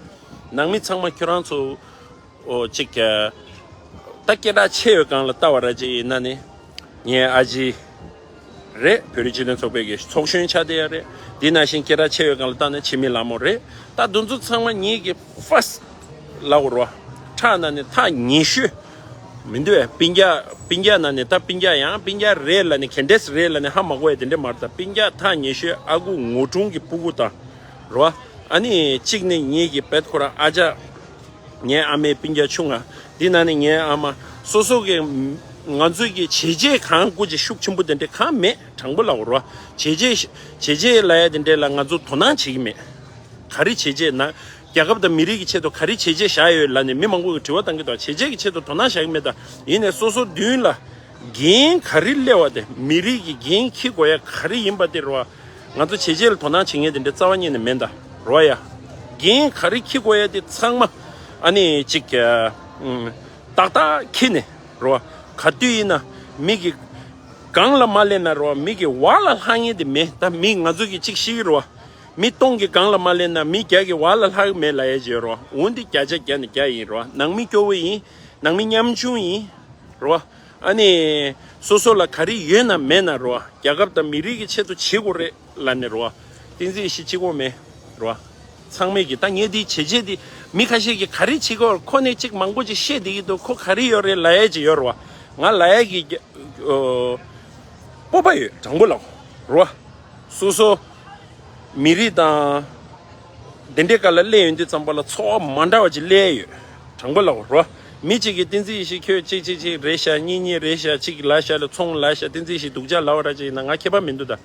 བ། ནང་མི་ཚང་མ་ཁྱོད་རང་ཚོ་ཨོ་གཅིག་ད་སྐད་གྲགས་ཆེ་བའི་སྒང་ལ་ལྟ་བ་ར་ཅིག་ཡིན་ན་ནི་ངའི་ཨ་ཅེ་ རེད། བོད་རིགས་སྤྱི་མཐུན་ཚོགས་པའི་གི་ཚོགས་གཞོན་ཆགས་བསྡད་ཡ་རེད། དེ་ནང་བཞིན་སྐད་གྲགས་ཆེ་བའི་སྒང་ལ་བཏང་ན་འཆི་མེད་ལྷ་མོ་རེད། ད་དེ་ཚོ་ཚང་མ་ངེད་ཀྱི་ཧྥ་སི་ལབ་དགོས་རེད་བ། ཁྲག་ནང་ནས་ཐག་ཉེ་ཤོས། མི་འདུག་བས། སྤུན་ཀྱག་སྤུན་ཀྱག་ནང་ནས། ད་སྤུན་ཀྱག་ཡང་སྤུན་ཀྱག་རེད་ལབ་ནས། ག་འདྲས་རེད་ལབ་ནས་ཧ་མ་གོ་ཡ་དེ་འདྲས་མ་རེད། ད་སྤུན་ཀྱག་ཐག་ཉེ་ཤོས་ཨ་ཁུ་ངོ་ཀྲུང་གི་སྤུ་གུ་དང་། རེད་བ། ཨ་ནི་གཅིག་ནི་ངེད་ཀྱི་བེད་ཁོ་རང་ཨ་ཅག་ངའི་ཨ་མའི་སྤུན་ཀྱག་ཆུང་ང་། འདི་ནང་ནས་ངའི་ཨ་མ། སོ་སོ་གི། ང་ཚོའི་གི་བྱས་རྗེས་གང་སྐུ་ཅིག་ཤུགས་ཆེན་པོ་དེ་འདྲ་གང་མེད། དྲང་པོ་ལབ་དགོས་རེད་བ། བྱས་རྗེས། བྱས་རྗེས་ལབ་ཡ་དེ་འདྲ་ལ་ང་ཚོ་དོ་སྣང་བྱེད་ཀྱི་མེད། ག་རེ་བྱས་རྗེས་ན། རྒྱལ་ཁབ་དང་མི་རིགས་ཀྱི་ཆེད་དུ་ག་རེ་བྱས་རྗེས་བཞག་ཡོད་ལབ་ནས་མི་མང་པོ་གིས་དྲི་བ་བཏང་གི་འདུག། བྱས་རྗེས་ཀྱི་ཆེད་དུ་དོ་སྣང་བཞག་གི་མེད་ད། ཡིན་ནའི་སོ་སོ་མདུན་ལ། འགན་ག་རེ་སླེབས་པ་དེ། མི་རིགས་ཀྱི་འགན་འཁྱེར་དགོས་ཡ་ག་རེ་ཡིན་པ་དེ་རེད་བ། ང་ཚོ་བྱས་རྗེས་ལ་དོ་སྣང་བྱེད་མཁན་དེ་འདྲ་རྩ་བ་ཉིད་ནས་མེད་ད། རེད་བ་ཡ། འགན་ག་རེ་འཁྱེར་དགོས་ཡ་དེ་ཚང་མ། ཨ་ནི་ཅིག་ཨ། ཨུམ། ཏག་ཏག་འཁྱེར་ནས་རེད་བ། ག་དུས་ཡིན་ན་མི་གི་སྒང་ལ་མ་སླེབས་ན་རེད་བ། མི་གི་འོག་ལ་ལྷག་མཁན་དེ་མེད་ད། མི་ང་ཚོ་གི་ཅིག་ཤེས་ཀྱི་རེད་བ། མི་སྟོང་གི་སྒང་ལ་མ་སླེབས་ན་མི་བརྒྱ་གི་འོག་ལ་ལྷག་གི་མེད་ལབ་ཡ་ཅིག་ཡོད་རེད་བ། འོ་འདི་བརྒྱ་ཆ་བརྒྱ་ནས་བརྒྱ་ཡིན་རེད་བ། ནང་མི་སྐྱོ་བོ་ཡིན། ནང་མི་ཉམ་ཆུང་ཡིན། རེད་བ། ཨ་ནི། སོ་སོ་ལ་ག་རེ་ཡོད་ན་མེད་ན་རེད་བ། རྒྱལ་ཁབ་དང་མི་རིགས་ཀྱི་ཆེད་དུ་བྱེད་དགོས་རེད་ལབ་ནས་རེད་བ། བསྟན་འཛིན་ཡེ་ཤེས་གཅིག་པོ་མེད། རེད་བ། ཚང་མས་ཀྱི་ད་ངས་འདི་བྱས་རྗེས་འདི། མི་ཁ་ཤས་ཀྱིས་ག་རེ་བྱེད་དགོས། ཁོ་ནས་གཅིག་མང་པོ་ཅིག་བཤད་བསྡད་ཀྱི་འདུག། ཁོ་ག་རེ་ཡོད་རེད་ལབ་ཡ་ཅིག་ཡོད་རེད་བ། ང་ལབ་ཡ་གི། ཨོ། སྤོབས་པ་ཡོད། དྲང་པོ་ལབ། རེད་བ། སོ་སོ། མི་རིགས་དང་། དེ་འདྲའི་སྒང་ལ་སླེབས་ཡོང་དུས་ཙམ་པ་ལ་ཚོར་བ་མ་འདྲ་བ་ཅིག་སླེབས་ཡོད། དྲང་པོ་ལབ་དགོས་རེད་བ། མི་གཅིག་གིས་བསྟན་འཛིན་ཡེ་ཤེས་ཁྱོད་གཅིག་གཅིག་གཅིག་རེད་ཤག། གཉིས་གཉིས་རེད་ཤག། གཅིག་ལབ་ཤག་ལ་ཚོང་ལབ་ཤག། བསྟན་འཛིན་ཡེ་ཤེས་སྡུག་ཅག་ལབ་པ་ར་ཅིག་ཡིན་ན་ང་ཁྱད་པར་མི་འདུག་ད།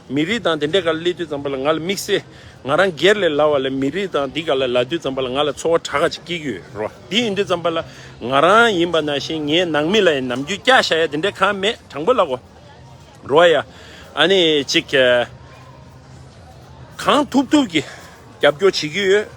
མི་རིགས་དང་དེ་འདྲའི་སྒང་ལ་སླེབས་དུས་ཙམ་པ་ལ་ང་ལ་དམིགས་བསལ། ང་རང་སྒེར་ལས་ལབ་པ་ལ་མི་རིགས་དང་འདི་སྒང་ལ་ལབ་དུས་ཙམ་པ་ལ་ང་ལ་ཚོར་བ་དྲག་ག་ཅིག་སྐྱེ་གི་ཡོད་རེད་བ། འདི་ཡིན་དུས་ཙམ་པ་ལ་ང་རང་ཡིན་པ་ནང་བཞིན་ངའི་ནང་མི་ལ་ཡང་ནམ་རྒྱུན་སྐྱག་བཞག་ཡ་དེ་འདྲ་གང་མེད། དྲང་པོ་ལབ་དགོས། རེད་བ་ཡ། ཨ་ནི་ཅིག་གང་ཐུབ་ཐུབ་ཀྱིས་རྒྱབ་སྐྱོར་བྱེད་ཀྱི་ཡོད།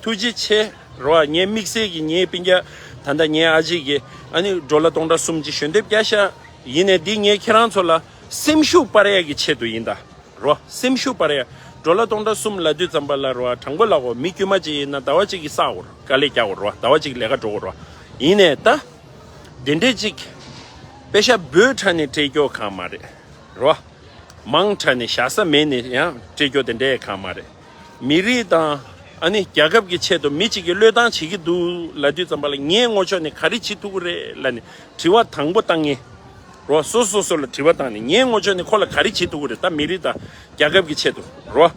ཐུགས་རྗེ་ཆེ། རེད་བ། ངའི་དམིགས་བསལ་གྱི་ངའི་སྤུན་ཀྱག་ད་ལྟ་ངའི་ཨ་ཅེ་གིས་ཨ་ནི་ཌོ་ལར་སྟོང་ཕྲག་གསུམ་ཅིག་ཞལ་འདེབས་བརྒྱབ་ཤག། ཡིན་ནའི་འདི་ངས་ཁྱེད་རང་ཚོ་ལ་སེམས་ཤུགས་སྤར་ཡག་གི་ཆེད་དུ་ཡིན་ད། རེད་བ། སེམས་ཤུགས་སྤར་ཡག། ཌོ་ལར་སྟོང་ཕྲག་གསུམ་ལབ་དུས་ཙམ་པ་ལ་རེད་བ། དྲང་པོ་ལབ་དགོས། མི་དཀྱུས་མ་ཅིག་ཡིན་ན་ཟླ་བ་གཅིག་གིས་བསགས་དགོས་རེད། དཀའ་ལས་རྒྱག་དགོས་རེད་བ། ཟླ་བ་གཅིག་ལས་ཀ་འགྲོ་དགོས་རེད་བ། ཡིན་ནའི་ད། དེ་འདྲས་ཅིག། པེ་ཤ་འབོལ་ཁྲ་ནས་སྤྲད་རྒྱུ་གང་མ་རེད། རེད་བ། མང་ཁྲ་ནས་བཞག་ས་མེད་ནས་ཡང་སྤྲད་རྒྱུ་དེ་འདྲས་གང་མ་རེད། མི་རིགས་དང་ཨ་ནི་རྒྱལ་ཁབ་ཀྱི་ཆེད་དུ་མི་གཅིག་གིས་བློས་བཏང་བྱེད་ཀྱི་འདུག་ལབ་དུས་ཙམ་པ་ལ་ངའི་ངོ་ཕྱོགས་ནས་ག་རེ་བྱེད་ཐུབ་ཀྱི་རེད་ལབ་ནས་དྲི་བ་དང་པོ་བཏང་ངེས། རེད་བ། སོ་སོ་སོ་ལ་དྲི་བ་བཏང་ནས་ངའི་ངོ་ཕྱོགས་ནས་ཁོ་ལ་ག་རེ་བྱེད་ཐུབ་ཀྱི་རེད། ད་མི་རིགས་དང་རྒྱལ་ཁབ་ཀྱི་ཆེད་དུ། རེད་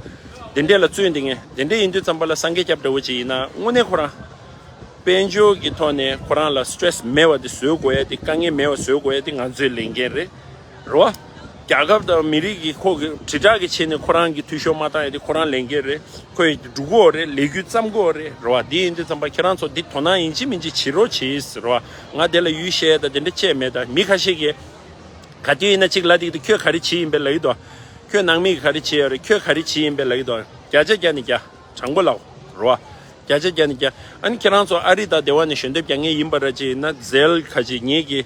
བ། དེ་འདྲས་ལ་བརྩོན་ཏེ་ངས། དེ་འདྲས་ཡིན་དུས་ཙམ་པ་ལ་སངས་རྒྱས་སྐྱབས་འདྲ་བོ་ཅིག་ཡིན་ན་དངོས་གནས་ཁོ་རང་དཔལ་འབྱོར་གྱི་ཐོག་ནས་ཁོ་རང་ལ་སི་ཊེ་རེ་སི་མེད་པ་དེ་བཟོ་དགོས་ཡ་དེ། དཀའ་ངལ་མེད་པ་བཟོ་དགོས་ཡ་དེ་ང་ཚོའི་ལས་འགན་རེད། རེད་བ། རྒྱལ་ཁབ་དང་མི་རིགས་ཀྱི་ཁོ་གི་དྲིལ་བསྒྲགས་ཀྱི་ཆེད་ནས་ཁོ་རང་གི་འཐུས་ཤོར་མ་བཏང་ཡ་དེ་ཁོ་རང་ལས་འགན་རེད། ཁོས་སྒྲུབ་དགོས་རེད། ལས་འགུལ་བརྩམས་དགོས་རེད། རེད་བ། དེ་ཡིན་དུས་ཙམ་པ་ཁྱེད་རང་ཚོ་འདི་དོ་སྣང་ཡིན་གཅིག་མིན་གཅིག་བྱེད་རོགས་བྱེད། རེད་བ། ང་དེ་ལ་ཡུལ་བཤད་ཡ་ད་དེ་འདྲ་བྱས་མེད། ད་མི་ཁ་ཤས་ཀྱིས་ག་དུས་ཡིན་ན་གཅིག་ལབ་དེ་འདུག། ཁྱོད་ག་རེ་བྱེད་ཡིན་པས་ལབ་ཀྱི་འདུག། ཁྱོད་ནང་མི་ག་རེ་བྱེད་ཡོད་རེད། ཁྱོད་ག་རེ་བྱེད་ཡིན་པས་ལབ་ཀྱི་འདུག། བརྒྱ་ཆ་བརྒྱ་ནས་བརྒྱ། དྲང་པོ་ལབ། རེད་བ། བརྒྱ་ཆ་བརྒྱ་ནས་བརྒྱ། ཨ་ནི་ཁྱེད་རང་ཚོ་ཨ་རི་དང་སྡེ་བ་ནས་ཞལ་འདེབས་རྒྱག་མཁན་ཡིན་པ་ར་ཅིག་ཡིན་ན་ཛེལ་ཁ་ཅིག་ངེད་ཀྱི་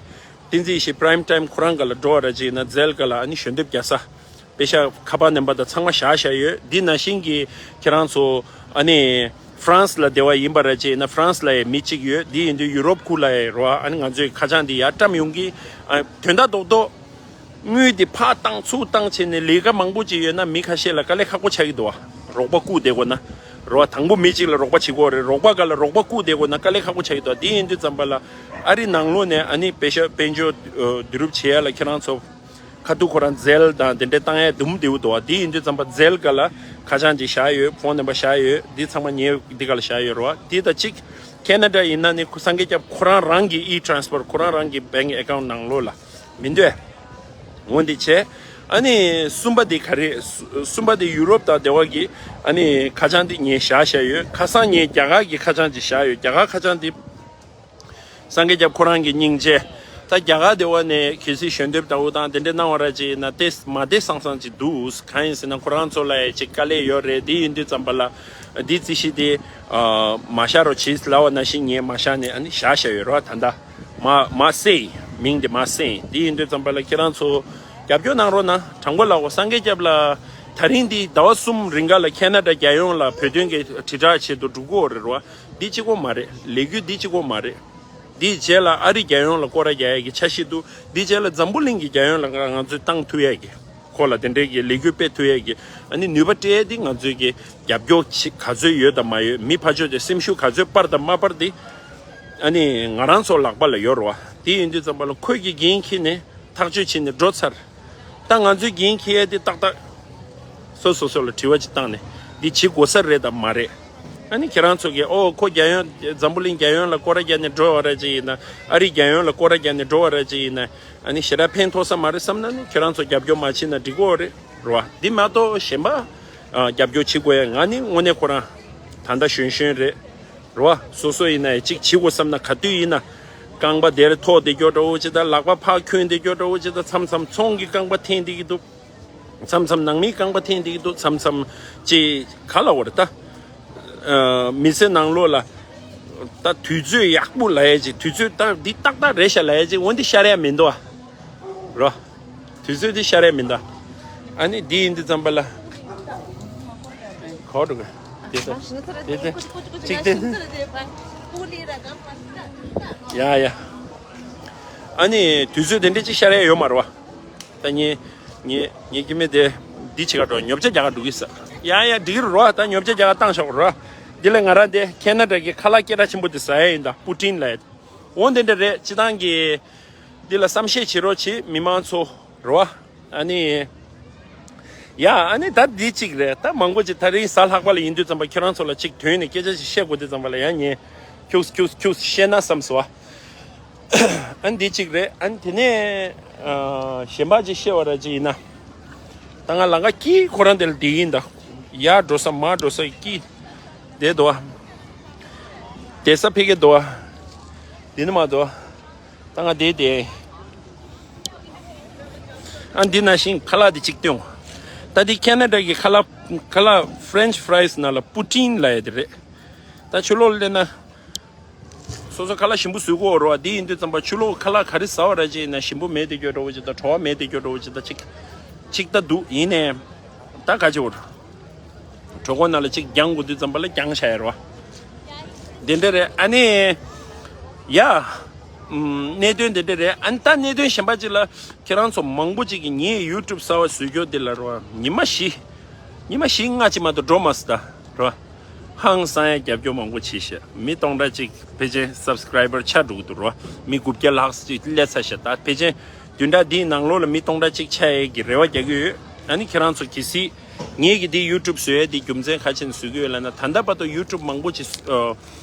བསྟན་འཛིན་ཡེ་ཤེས་པ་རའིམ་ཊའིམ་ཁོ་རང་སྒང་ལ་འགྲོ་བ་ར་ཅིག་ཡིན་ན་ཛེལ་སྒང་ལ་ཨ་ནི་ཞལ་འདེབས་རྒྱག་ས། པེ་ཤ་ཁ་པར་ནམ་བར་དང་ཚང་མ་བཞག་བཞག་ཡོད། འདི་ནང་བཞིན་གྱི་ཁྱེད་རང་ཚོ་ཨ་ནི་ཧྥ་རན་སི་ལ་སྡེ་བ་ཡིན་པ་ར་ཅིག་ཡིན་ན་ཧྥ་རན་སི་ལ་ཡང་མི་གཅིག་ཡོད། འདི་ཡིན་དུས་ཡུ་རོབ་ཁུལ་ལ་ཡང་རེད་བ། ཨ་ནི་ང་ཚོའི་ཁ་བྱང་འདི་ཡར་བཀྲམ་ཡོང་གི། ཨ། དོན་དག་རྡོག་རྡོག། དངུལ་འདི་ཕར་བཏང་ཚུར་བཏང་བྱས་ནས་ལས་ཀ་མང་པོ་ཅིག་ཡོད་ན་མི་ཁ་ཤས་ལ་དཀའ་ལས་ཁག་པོ་ཆགས་ཀྱི་འདུག་བ། རོགས་པ་བསྐུར་བསྡད་དགོས་ན། རེད་བ། དང་པོ་མི་གཅིག་ལ་རོགས་པ་བྱེད་དགོས་རེད། རོགས་པ་སྒང་ལ་རོགས་པ་བསྐུར་བསྡད་དགོས་ན་དཀའ་ལས་ཁག་པོ་ཆགས་ཀྱི་འདུག། དེ་ཡིན་དུས་ཙམ་པ་ལ་ཨ་རི་ནང་ལོགས་ནས་ཨ་ནི་པེ་ཤ་དཔལ་འབྱོར་བསྡུ་རུབ་བྱེད་ཡ་ལ་ཁྱེད་རང་ཚོ་ཁ་ཐུག་ཁོ་རང་ཛེལ་དང་དེ་འདྲས་བཏང་ཡ་འདུམ་བདེ་པོ་འདུག་བ། དེ་ཡིན་དུས་ཙམ་པ་ཛེལ་སྒང་ལ་ཁ་བྱང་ཅིག་བཞག་ཡོད། ཕོན་ནམ་བར་བཞག་ཡོད། འདི་ཚང་མ་ངའི་འདི་སྒང་ལ་བཞག་ཡོད་རེད་བ། དེ་དང་གཅིག་ཁེ་ན་ཌ་ཡིན་ན་ནི་སངས་རྒྱས་སྐྱབས་ཁོ་རང་རང་གི་ཨི་ཊེ་རན་སི་ཕར་ཁོ་རང་རང་གི་བེང་ཨེ་ཀའུན་ཊི་ནང་ལོགས་ལ་མི་འདུག་ཨེ། འོ་འདི་བྱས། ཨ་ནི་གསུམ་པ་དེ་ག་རེ། གསུམ་པ་དེ་ཡུ་རོབ་དང་སྡེ་བ་གི་ཨ་ནི་ཁ་བྱང་དེ་ངས་བཞག་བཞག་ཡོད། ཁ་སང་ངས་རྒྱ་གར་གྱི་ཁ་བྱང་ཅིག་བཞག་ཡོད། རྒྱ་གར་ཁ་བྱང་དེ་སངས་རྒྱས་སྐྱབས་ཁོ་རང་གི་སྙིང་རྗེ། ད་རྒྱ་གར་སྡེ་བ་ནས་གལ་སྲིད་ཞལ་འདེབས་ལྟ་བུ་དང་དེ་འདྲ་གནང་བ་ར་ཅིག་ཡིན་ན་ཏེ་མ་བདེ་སང་སང་ཅིག་འདུག། གང་ཡིན་ཟེར་ན་ཁོ་རང་ཚོ་ལ་ཡང་ཅིག་དཀའ་ལས་ཡོད་རེད། དེ་ཡིན་དུས་ཙམ་པ་ལ་འདི་རྩིས་གཞི་དེ་མ་བཞག་རོགས་བྱེད་ལབ་པ་ནང་བཞིན་ངས་མ་བཞག་ནས་ཨ་ནི་བཞག་བཞག་ཡོད་རེད་བ། ད་ལྟ། མ་མ་སེ། མིང་དེ་མ་སེ། དེ་ཡིན་དུས་ཙམ་པ་ལ་ཁྱེད་རང་ཚོ་རྒྱབ་སྐྱོར་གནང་རོགས་གནང་། དྲང་པོ་ལབ་དགོས། སངས་རྒྱས་སྐྱབས་ལ་ད་རིང་འདི་ཟླ་བ་གསུམ་རིང་ག་ལ་ཁེ་ན་ཌ་རྒྱལ་ཡོངས་ལ་བོད་དོན་གྱི་དྲིལ་བསྒྲགས་ཆེད་དུ་འགྲོ་གི་ཡོད་རེད་བ། འདི་གཅིག་པོ་མ་རེད། ལས་འགུལ་འདི་གཅིག་པོ་མ་རེད། འདིའི་རྗེས་ལ་ཨ་རི་རྒྱལ་ཡོངས་ལ་སྐོར་ར་རྒྱག་ཡ་གི་འཆར་གཞི་འདུག། འདིའི་རྗེས་ལ་འཛམ་བུ་གླིང་གི་རྒྱལ་ཡོངས་ལ་ང་ང་ཚོས་བཏང་ཐུབ་ཡ་གི། ཁོ་ལ་དེ་འདྲའི་གི་ལས་འགུལ་སྤེལ་ཐུབ་ཡས་ཀྱི་ཨ་ནི་ནུས་པ་སྤྲད་དེ། ང་ཚོའི་གི་རྒྱབ་སྐྱོར་ཅིག་ག་ཚོད་ཡོད་དང་མ་ཡོད། མི་ཕར་ཕྱོགས་དེ་སེམས་ཤུགས་ག་ཚོད་སྤར་དང་མ་སྤར་དེ་ཨ་ནི་ང་རང་ཚོ་ལག་པ་ལ་ཡོད་རེད་བ། དེ་ཡིན་དུས་ཙམ་པ་ལ་ཁོས་ཀྱི་འགན་འཁྱེར་ནས་ཐག་གཅོད་བྱས་ནས་འགྲོ་ཚར། ད་ང་ཚོའི་འགན་འཁྱེར་ཡས་དེ་ཏག་ཏག་སོ་སོ་སོ་ལ་དྲི་བ་ཅིག་བཏང་ནས་འདི་བྱེད་དགོས་ས་རེད་དང་མ་རེད། ཨ་ནི་ཁྱེད་རང་ཚོ་གིས་ཨོ་ཁོ་རྒྱལ་ཡོངས་འཛམ་བུ་གླིང་རྒྱལ་ཡོངས་ལ་སྐོར་ར་རྒྱག་ནས་འགྲོ་བ་ར་ཅིག་ཡིན་ན། ཨ་རི་རྒྱལ་ཡོངས་ལ་སྐོར་ར་རྒྱག་ནས་འགྲོ་བ་ར་ཅིག་ཡིན་ན། ཨ་ནི་ཞེ་དྲག་ཕན་ཐོགས་ས་མ་རེད་བསམ་ན་ནི་ཁྱེད་རང་ཚོ་རྒྱབ་སྐྱོར་མ་བྱེད་ན་འགྲིག་གོ་རེད་རེད་བ། འདི་མ་གཏོགས་གཞན་པ་ཨ་རྒྱབ་སྐྱོར་བྱེད་དགོས་ཡ་ང་ནི་དངོས་གནས་ཁོ་རང་ད་ལྟ་གཞོན་གཞོན་རེད་རེད་བ། སོ་སོ་ཡིན་ན་ཡ་གཅིག་བྱེད་དགོས་བསམ་ན་ག་དུས་ཡིན་ན་རྐང་པ་དེར་ཐོགས་བསྡད་རྒྱུ་འདྲ་བོ་ཅིག་དང་། ལག་པ་ཕར་འཁྱོན་བསྡད་རྒྱུ་འདྲ་བོ་ཅིག་དང་། མཚམས་མཚམས་ཚོང་གི་རྐང་པ་འཐེན་བསྡད་ཀྱི་འདུག་མཚམས་མཚམས་ནང་མིའི་རྐང་པ་འཐེན་བསྡད་ཀྱི་འདུག་མཚམས་མཚམས་ཅིག་ག་ལ་བར་ད། ཨ། མི་ཚེ་ནང་ལོགས་ལ་ད་དུས་ཚོད་ཡག་པོ་ལབ་ཡ་ཅིག་དུས་ཚོད་ད་འདི་ཏག་ཏག་རེད་ཤག་ལབ་ཡ་ཅིག་འོ་འདི་ཤར་ཡ་མི་འདུག་ཨ། རོ། དུས་ཚོད་འདི་ཤར་ཡ་མི་འདུག་ཨ་ནི་འདི་ཡིན་དུས་ཙམ་པ་ལ། གོ་འགྲོ་གི་དེ་ཚོ། དེ་ཚོ། གཅིག་དེ། ཡ་ཡ། ཨ་ནི་དུས་ཚོད་དེ་འདྲ་ཅིག་ཤར་ཡ་ཡོད་མ་རེད་བ། ད་ངས་ངས་ངས་ཀྱི་མི་དེ་འདི་བྱེད་ག་འགྲོ། ཉོ་ཆ་རྒྱག་ག་འགྲོ་གི་ས། ཡ་ཡ་འགྲིག་གི་རེད་རོ། ད་ཉོ་ཆ་རྒྱག་ག་བཏང་ཤོག་རོ། འདི་ལས་ང་རང་དེ་ཁེ་ན་ཌ་གི་ཁ་ལག་སྐད་གྲགས་ཆེན་པོ་དེ་ཟ་ཡ་ཡིན། ད་པུ་ཏིན་ལ་ཡ། འོ་འདི་འདྲ་རེད། སྤྱི་བཏང་གི་འདི་ལ་བསམ་ཤེས་བྱེད་རོགས་བྱེད། མི་མང་ཚོ་རོ། ཨ་ནི། ཡ་ཨ་ནི་ད་འདི་གཅིག་རེད། ད་མང་པོ་ཅིག་ད་རིང་གཟའ་ལྷག་པ་ལ་ཡིན་དུས་ཙམ་པ་ཁྱོད་རང་ཚོ་ལ་ཅིག་ཐོན་ནས་སྐད་ཆ་ཅིག་བཤད་དགོས་དུས་ཙམ་པ་ལ་ཡང་ངས་ཁྱུགས་ཁྱུགས་ཁྱུགས་བཤད་ན་བསམ་སོང་བ། ཨ་ནི་འདི་གཅིག་རེད། ཨ་ནི་དེ་ནས་ཨ་གཞན་པ་ཅིག་བཤད་པ་ར་ཅིག་ཡིན་ན། ད་ང་ལམ་ཁ་དཀྱིལ་ཁོ་རང་དེ་ལ་བསྡད་ཡིན་ད། ཡར་འགྲོ་ས་མར་འགྲོ་ས་དཀྱིལ། བསྡད་འདུག་བ། བསྡད་ས་ཕ་གི་འདུག་བ། འདི་ནི་མ་འདུག་བ། ད་ང་བསྡད་བསྡད། ཨ་འདི་ནང་བཞིན་ཁ་ལག་དེ་གཅིག་སྟོན། ད་འདི་ཁེ་ན་ཌ་གི་ཁ་ལག་ཁ་ལག་French fries ནང་ལ་པུ་ཏིན་ལབ་ཡ་དེ་རེད། ད་ཕྱི་ལོགས་ལ་སླེབས་ན། སོ་སོ་ཁ་ལག་ཞིམ་པོ་བཟོ་དགོས་རེད་བ། འདི་ཡིན་དུས་ཙམ་པ་ཕྱི་ལོགས་ཁ་ལག་ག་རེ་ཟ་བ་ར་ཅིག་ཡིན་ན་ཞིམ་པོ་མེད་དེ་སྐྱོ་འགྲོ་བོ་ཅིག་དང་བྲོ་བ་མེད་དེ་སྐྱོ་འགྲོ་བོ་ཅིག་དང་ཅིག་ཅིག་ད་འདུག་ཡིན་ནའི་ད་ག་ཅིག་བར། གྲོད་ཁོག་ནང་ལ་ཅིག་རྒྱང་དགོས་དུས་ཙམ་པ་ལ་རྒྱང་བཞག་ཡ་རེད་བ། འདི་འདྲ་རེད། ཨ་ནི། ཡ། ཨམ། གནད་དོན་འདི་འདྲ་རེད། ཨ་ནི་ད་གནད་དོན་གཞན་པ་ཅིག་ལ་ཁྱེད་རང་ཚོ་མང་པོ་ཅིག་གིས་ངའི་YouTube་གསར་བ་བཟོ་རྒྱུ་འདི་ལ་རེད་བ། ཉི་མ་བཞི། ཉི་མ་བཞི་ལྔ་ཅིག་མ་གཏོགས་འགྲོ་མ་སོང་ད། རེད་བ། ཧང་སང་ཡ་རྒྱབ་སྐྱོར་མང་པོ་བྱས་ཤག་མི་སྟོང་ཕྲག་གཅིག་ཕལ་ཆེར་སབ་སི་ཀ་རའི་བར་ཆགས་འགྲོ་གི་འདུག་རོ། མི་དགུ་བརྒྱ་ལྷག་ཅིག་སླེབས་ཚར་ཤག་ད་ཕལ་ཆེར་བདུན་ཕྲག་འདིའི་ནང་ལོགས་ལ་མི་སྟོང་ཕྲག་གཅིག་ཆགས་ཡས་ཀྱི་རེ་བ་རྒྱག་གི་ཡོད། ཨ་ནི་ཁྱེད་རང་ཚོ་གལ་སྲིད་ངེད་ཀྱི་འདི་ཡུ་ཊུབ་བཟོ་ཡས་འདི་རྒྱུ་མཚན་ག་རེ་བྱས་ནས་བཟོ་གི་ཡོད་ལབ་ན། ད་ལྟ་བར་དུ་ཡུ་ཊུབ་མང་པོ་ཅིག་ཨ་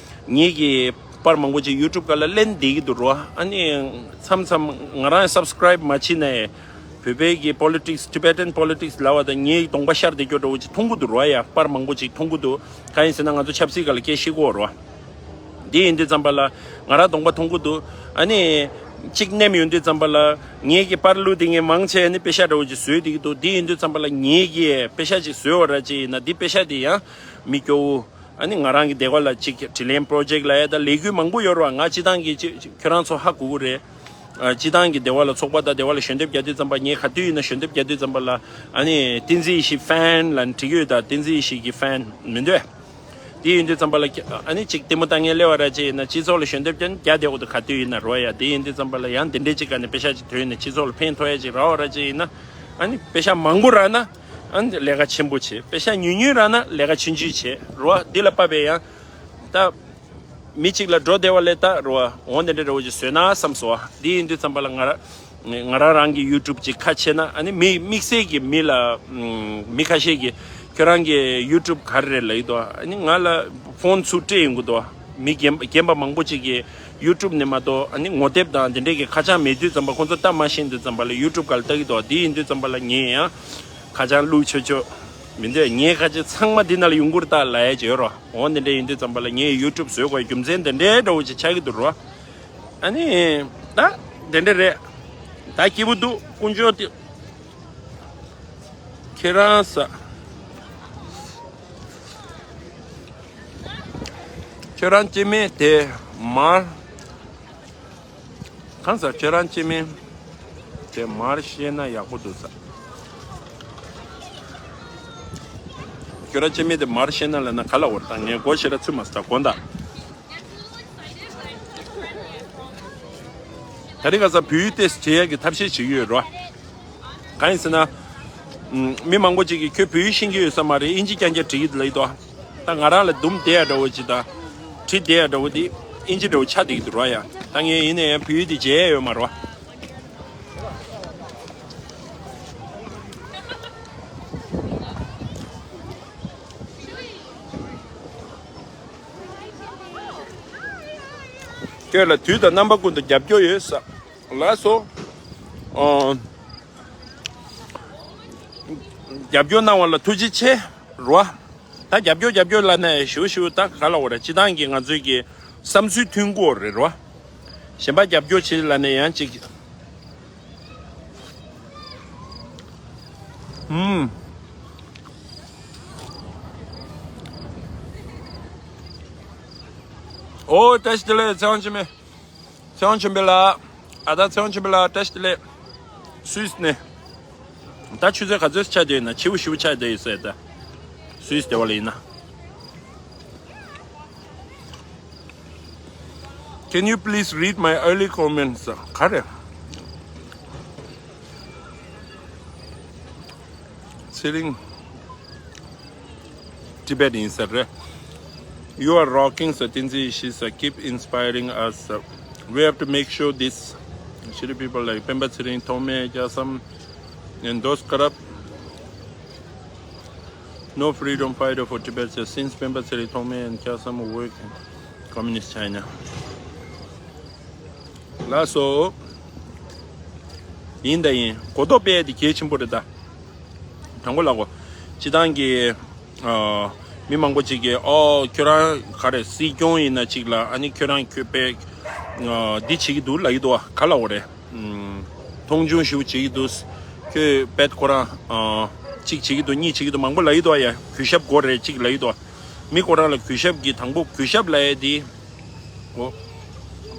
ངེད་ཀྱི་པར་མང་པོ་ཅིག་ཡུ་ཊུབ་སྒང་ལ་ལེན་བསྡད་ཀྱི་འདུག་རོ། ཨ་ནི་མཚམས་མཚམས་ང་རང་སབ་སི་ཀ་རའིབ་མ་བྱས་ནའི། བོད་པའི་གི་པོ་ལི་ཊིག་སི་ཊི་བེ་ཊན་པོ་ལི་ཊིག་སི་ལབ་པ་དང་ངའི་གདོང་པ་ཤར་བསྡད་རྒྱུ་འདྲ་བོ་ཅིག་མཐོང་གི་འདུག་རོ། ཡ་པར་མང་པོ་ཅིག་མཐོང་གི་འདུག་གང་ཡིན་ཟེར་ན་ང་ཚོ་ཆབ་སྲིད་སྒང་ལ་སྐད་བཤད་ཀྱི་ཡོད་རོ། འདི་ཡིན་དུས་ཙམ་པ་ལ་ང་རང་གདོང་པ་མཐོང་གི་འདུག་ཨ་ནི་གཅིག་ནེམ་ཡོང་དུས་ཙམ་པ་ལ་ངའི་གི་པར་བླུགས་དེ་ངས་མང་ཆེ་ནི་པེ་ཤ་འདྲ་བོ་ཅིག་བཟོས་བསྡད་ཀྱི་འདུག་འདི་ཡིན་དུས་ཙམ་པ་ལ་ངའི་གི་པེ་ཤ་ཅིག་བཟོས་པ་ར་ཅིག་ཡིན་ན་འདི་པེ་ཤ་དེ་ཡང་མི་སྐྱོ་བོ། ཨ་ནི་ང་རང་གི་སྡེ་བ་ལ་ཅིག་དྲི་ལན་པོ་རོ་ཇེག་ལབ་ཡ་ད་ལས་འགུལ་མང་པོ་ཡོད་རེད་བ། ང་སྤྱི་བཏང་གི་ཅིག་ཁྱོད་རང་ཚོ་ཧ་གོ་གི་རེད། ཨ་སྤྱི་བཏང་གི་སྡེ་བ་ལ་ཚོགས་པ་དང་སྡེ་བ་ལ་ཞལ་འདེབས་རྒྱག་དུས་ཙམ་པ་ངས་ག་དུས་ཡིན་ན་ཞལ་འདེབས་རྒྱག་དུས་ཙམ་པ་ལ་ཨ་ནི་བསྟན་འཛིན་ཡེ་ཤེས་ཕེན་ལབ་ནས་བྲིས་ཀྱི་ཡོད། ད་བསྟན་འཛིན་ཡེ་ཤེས་ཀྱི་ཕེན་མི་འདོད། དེ་ཡིན་དུས་ཙམ་པ་ལ་ཨ་ནི་ཅིག་ལྟད་མོ་ལྟ་མཁན་སླེབས་པ་ར་ཅིག་ཡིན་ན་སྤྱི་ཚོགས་ལ་ཞལ་འདེབས་རྒྱག་རྒྱག་བསྡད་དགོས་འདུག་ག་དུས་ཡིན་ན་རོ། ཡ་དེ་ཡིན་དུས་ཙམ་པ་ལ་ཡང་དེ་འདྲའི་ཅིག་ག་ནས་པེ་ཤ་ཅིག་ཐོན་ནས་སྤྱི་ཚོགས་ལ་ཕན་ཐོགས་ཡ་ཅིག་རག་པ་ར་ཅིག་ཡིན་ན། ཨ་ནི་པེ་ཤ་མང་པོ་རག་ན། ཨ་ནི་ལས་ཀ་ཆེན་པོ་བྱེད། པེ་ཤ་ཉུང་ཉུང་རག་ན་ལས་ཀ་ཆུང་ཆུང་བྱེད་རོ། འདི་ལ་དཔག་པའི་ཡང་། ད་མི་གཅིག་ལ་འགྲོ་བདེ་བ་ལས་ད་རོ། འོ་འདི་འདྲ་འདྲ་བོ་ཅིག་བཟོས་ན་བསམ་སོང་། འདི་ཡིན་དུས་ཙམ་པ་ལ་ང་ར་ང་རང་རང་གི་ཡུ་ཊུབ་ཅིག་ཁ་ཕྱེ་ན། ཨ་ནི་མི་དམིགས་བསལ་གྱི་མི་ལ་མི་ཁ་ཤས་ཀྱིས་ཁྱོད་རང་གི་ཡུ་ཊུབ་ག་རེ་རེད་ལབ་ཀྱི་འདུག་ཨ་ནི་ང་ལ་ཕོན་ཚུར་སྤྲད་ཡོང་གི་འདུག་མི་རྒན་རྒན་པ་མང་པོ་ཅིག་གིས་ཡུ་ཊུབ་ནས་མ་གཏོགས་ཨ་ནི་ངོ་དེབ་དང་དེ་འདྲས་ཀྱི་ཁ་བྱང་མེད་དུས་ཙམ་པ་ཁོང་ཚོ་ལྟ་མ་ཤེས་དུས་ཙམ་པ་ལ་ཡུ་ཊུབ་སྒང་ལ་ལྟ་གི་འདུག་འདི་ཡིན་དུས་ཙམ་པ་ལ་ངས་ཡང་ཁ་བྱང་བླུགས་ཆོག་ཆོག་མི་འདོད། ངའི་ཁ་ཆེ་ཚང་མ་འདི་ནང་ལ་ཡོང་གི་རེད་ད་ལབ་ཡ་ཅིག་ཡོད་རོ། འོ་འདི་འདྲས་ཡིན་དུས་ཙམ་པ་ལ་ངས་ཡུ་ཊུབ་བཟོ་དགོས་རྒྱུ་མཚན་འདི་འདྲའི་འདྲ་བོ་ཅིག་ཆགས་ཀྱི་འདུག་རོ། ཨ་ནི་ད་དེ་འདྲས་རེད། ད་སྐྱིད་པོ་འདུག་དཀོན་མཆོག་དེ། ཁྱེད་རང་ས། ཁྱེད་རང་སྐྱེ་དམན་དེ་མར། གང་ཟེར། ཁྱེད་རང་སྐྱེ་དམན་དེ་མར་བཤད་ན་ཡག་པོ་འདུག་ས། ཁྱེད་རང་སྐྱེ་དམན་དེ་མར་བཤད་ན་ལབ་ན་ག་ལ་འོར་ད་ངས་མགོ་ཞེ་དྲག་ཚོད་མ་ཟ་དགོངས་དག་ད་རེས་ཁ་སང་བོད་ཡིག་ཏོག་ཙམ་བྲིས་ཡག་གི་ཐབས་ཤེས་བྱེད་ཀྱི་ཡོད་རོ། གང་ཡིན་ཟེར་ན། ཨུམ། མི་མང་པོ་ཅིག་གིས་ཁྱོད་བོད་ཡིག་ཤེས་ཀྱི་ཡོད་ས་མ་རེད། ཨིན་ཇི་རྐྱང་རྐྱང་བྲིས་ཀྱི་ལབ་ཀྱི་འདུག་ད་ང་རང་ལ་འདུམ་བསྡད་ཡ་འདྲ་བོ་ཅིག་དང་། བྲིས་བསྡད་ཡ་འདྲ་བོ་དེ་ཨིན་ཇི་འདྲ་བོ་ཆགས་བསྡད་ཀྱི་འདུག་ར་ཡ། ད་ངས་ཡིན་ན་ཡང་བོད་ཡིག་དེ་མཇལ་ཡ་ཡོད་མ་རེད་བ། ཁྱོད་ལ་དུས་དང་རྣམ་པ་ཀུན་ཏུ་རྒྱབ་སྐྱོར་ཡོད་ས། ལགས་སོ། ཨོ། རྒྱབ་སྐྱོར་གནང་བ་ལ་ཐུགས་རྗེ་ཆེ། རོ། ད་རྒྱབ་སྐྱོར་རྒྱབ་སྐྱོར་ལབ་ན་ཞུ་ཞུ་ད་ག་ལ་འོ་ར། སྤྱི་བཏང་གི་ང་ཚོའི་གི་བསམ་ཚུལ་མཐུན་གོ་རེད་རོ། གཞན་པ་རྒྱབ་སྐྱོར་བྱེད་ལབ་ན་ཡང་ཅིག་ཧུམ། ཨོ་བཀྲ་ཤིས་བདེ་ལེགས་ཚེ་དབང་ཆེན་མོ། ཚེ་དབང་ཆེན་པོ་ལགས། ཨ་ད་ཚེ་དབང་ཆེན་པོ་ལགས་བཀྲ་ཤིས་བདེ་ལེགས། སུད་སི་ནས། ད་ཆུ་ཚོད་ག་ཚོད་ཆགས་བསྡད་ཡོད་ན། ཕྱི་པོ་ཞིབ་པོ་ཆགས་བསྡད་ཡོད་ས་ཡོད་ད། སུད་སི་དེ་བ་ལ་ཡིན་ན། Can you please read my early comments? ག་རེ། ཚེ་རིང་། Tibet ཡིན་ས་རེད། You are rocking, sir. Tenzin Ishi, sir. Keep inspiring us, sir. We have to make sure this Shri people like Pemba Tsering, Thome Kyasam, and those corrupt, no freedom fighter for Tibet, sir. Since Pemba Tsering, Thome, and Kyasam work in communist China. ལགས་སོ། ཡིན་ད་ཡིན། གོ་རྟོགས་སྤེལ་ཡས་དེ་གལ་ཆེན་པོ་རེད་ད། དྲང་པོ་ལབ་གོ། སྤྱི་བཏང་གི་ཨ། མི་མང་པོ་ཅིག་གིས་ཨོ་ཁྱོད་རང་ག་རེ་སྲིད་སྐྱོང་ཡིན་ན་ཅིག་ལ། ཨ་ནི་ཁྱོད་རང་ཁྱོད་དཔེ་ཨ། འདི་བྱེད་ཀྱི་འདུག་ལབ་ཀྱི་འདུག་བ། ག་ལབ་དགོས་རེད། ཨུམ། མཐོང་ཆུང་ཞེ་པོ་བྱེད་ཀྱི་འདུག་ཁྱོད་དཔེ་ཁོ་རང་ཨ། གཅིག་བྱེད་ཀྱི་འདུག་གཉིས་བྱེད་ཀྱི་འདུག་མང་པོ་ལབ་ཀྱི་འདུག་བ་ཡ། གུས་ཞབས་དགོས་རེད་ཅིག་ལབ་ཀྱི་འདུག་བ། མི་ཁོ་རང་ལ་གུས་ཞབས་ཀྱི། དང་པོ་གུས་ཞབས་ལབ་ཡས་དེ། འོ།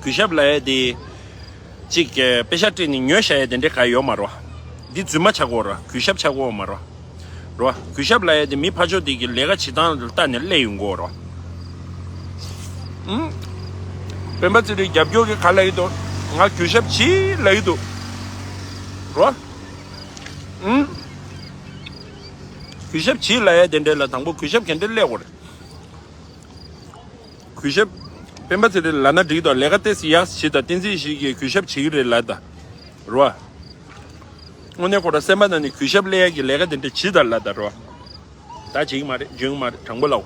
གུས་ཞབས་ལབ་ཡས་དེ། གཅིག་གི་པེ་ཤ་སྤྲད་ནས་ཉོས་བཞག་ཡས་དེ་འདྲས་ག་ཡོད་མ་རེད་བ། འདི་རྫུན་མ་ཆགས་ཀྱི་ཡོད་རེད་བ། གུས་ཞབས་ཆགས་ཀྱི་ཡོད་མ་རེད་བ། རེད་བ། གུས་ཞབས་ལབ་ཡས་དེ་མི་ཕར་ཕྱོགས་དེ་གི་ལས་ཀ་བྱེད་སྟངས་ལ་བལྟས་ནས་སླེབས་ཡོང་གི་ཡོད་རེད་བ། ཨུམ། སྤེན་པ་ཚེ་རིང་རྒྱབ་སྐྱོར་གྱིས་ག་ལབ་ཀྱི་འདུག་ང་གུས་ཞབས་བྱེད་ལབ་ཀྱི་འདུག་རེད་བ། ཨུམ། གུས་ཞབས་བྱེད་ལབ་ཡས་དེ་འདྲས་ལ་དང་པོ་གུས་ཞབས་ག་འདྲས་སླེབས་དགོས་རེད། གུས་ཞབས། སྤེན་པ་ཚེ་རིང་ལབ་ན་འགྲིག་དོ། ལས་ཀ་ཏོག་ཙམ་ཡག་བྱེད་དང་། བསྟན་འཛིན་ཡེ་ཤེས་ཀྱིས་གུས་ཞབས་བྱེད་ཀྱི་རེད་ལབ་ད། རེད་བ། དངོས་གནས་ཁོ་རང་སེམས་པ་ནང་ནས་གུས་ཞབས་སླེབས་ཡག་གི་ལས་ཀ་དེ་འདྲ་བྱེད་དང་ལབ་ད་རེད་བ། ད་བྱེད་ཀྱི་མ་རེད། འཇོན་གྱི་མ་རེད། དྲང་པོ་ལབ།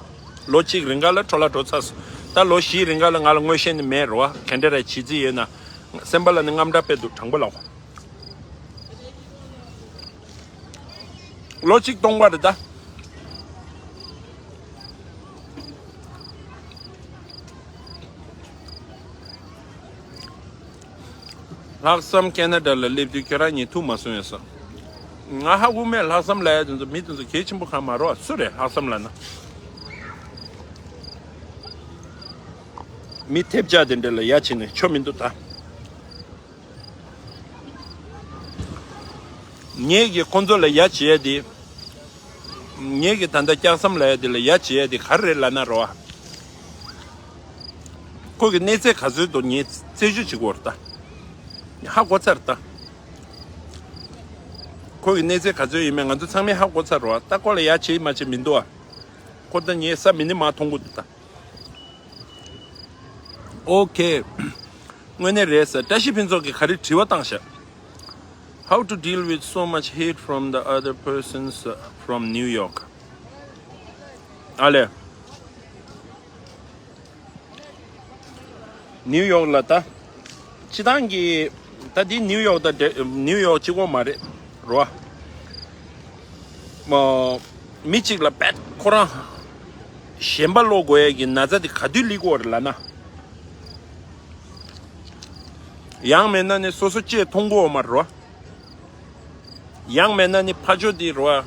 ལོ་གཅིག་རིང་ག་ལ་འཕྲོ་བརླག་འགྲོ་ཚར་སོང་། ད་ལོ་བཞི་རིང་ག་ལ་ང་ལ་མངོན་ཤེས་ནི་མེད་རེད་བ། ག་འདྲ་རེད་བྱེད་རྩིས་ཡོད་ན། སེམས་པ་ལ་ནི་དངངས་སྐྲག་དཔེ་འདུག་དྲང་པོ་ལབ། ལོ་གཅིག་སྟོང་པ་རེད་ད། ལྷག་བསམ་ཁེ་ན་ཌ་ལ་སླེབས་དུས་ཁྱོད་རང་གཉིས་ཐུག་མ་སོང་ཡོད་ས། ང་ཧ་གོ་མེད། ལྷག་བསམ་ལབ་ཡ་དེ་ཚོ་མི་དེ་ཚོ་གལ་ཆེན་པོ་གང་མ་རེད་བ། སུ་རེད་ལྷག་བསམ་ལབ་ན། མི་ཐེབས་ཆག་དེ་འདྲ་ལ་ཡ་བྱས་ནས་ཆོ་མི་འདུག་ད། ངེད་ཀྱིས་ཁོང་ཚོ་ལ་ཡ་བྱེད་ཡ་དེ། ངེད་ཀྱིས་ད་ལྟ་སྐྱག་ཟམ་ལབ་ཡ་དེ་ལ་ཡ་བྱེད་ཡ་དེ་ག་རེ་རེད་ལབ་ན་རེད་བ། ཁོ་གི་གནས་ཚད་ག་ཚོད་འདུག་ངས་རྩད་གཅོད་བྱེད་དགོས་རེད་ད། ཧ་གོ་ཚར་ད། ཁོ་གི་གནས་ཚད་ག་ཚོད་ཡིན་མིན་ང་ཚོ་ཚང་མས་ཧ་གོ་ཚར་རེད་བ། ད་ཁོ་ལ་ཡ་བྱེད་མ་བྱེད་མི་འདུག་བ། ཁོ་ད་ངས་ས་མི་ནི་མ་མཐོང་གི་འདུག་ད། ཨོ་ཁེ། དངོས་གནས་རེད་ཟེར། བཀྲ་ཤིས་ཕུན་ཚོགས་ཀྱིས་ག་རེ་དྲི་བ་བཏང་ཤག How to deal with so much hate from the other persons from New York? ཨ་ལས། ནིའུ་ཡོག་ལ་ད། སྤྱི་བཏང་གི། ད་འདི་ནིའུ་ཡོག་ད་འདྲ། ནིའུ་ཡོག་གཅིག་པོ་མ་རེད། རོ། མ། མི་གཅིག་ལ་བེད་ཁོ་རང་ཞེན་པ་ལོག་དགོས་ཡས་ཀྱི་ན་ཚ་དེ་ག་དུས་སླེབས་ཀྱི་ཡོད་རེད་ལབ་ན། ཡང་མེད་ན་ནི་སོ་སོ་ལྕེས་མཐོང་གི་ཡོད་མ་རེད་རོ། ཡང་མེད་ན་ནི་ཕར་ཕྱོགས་དེ་རོ།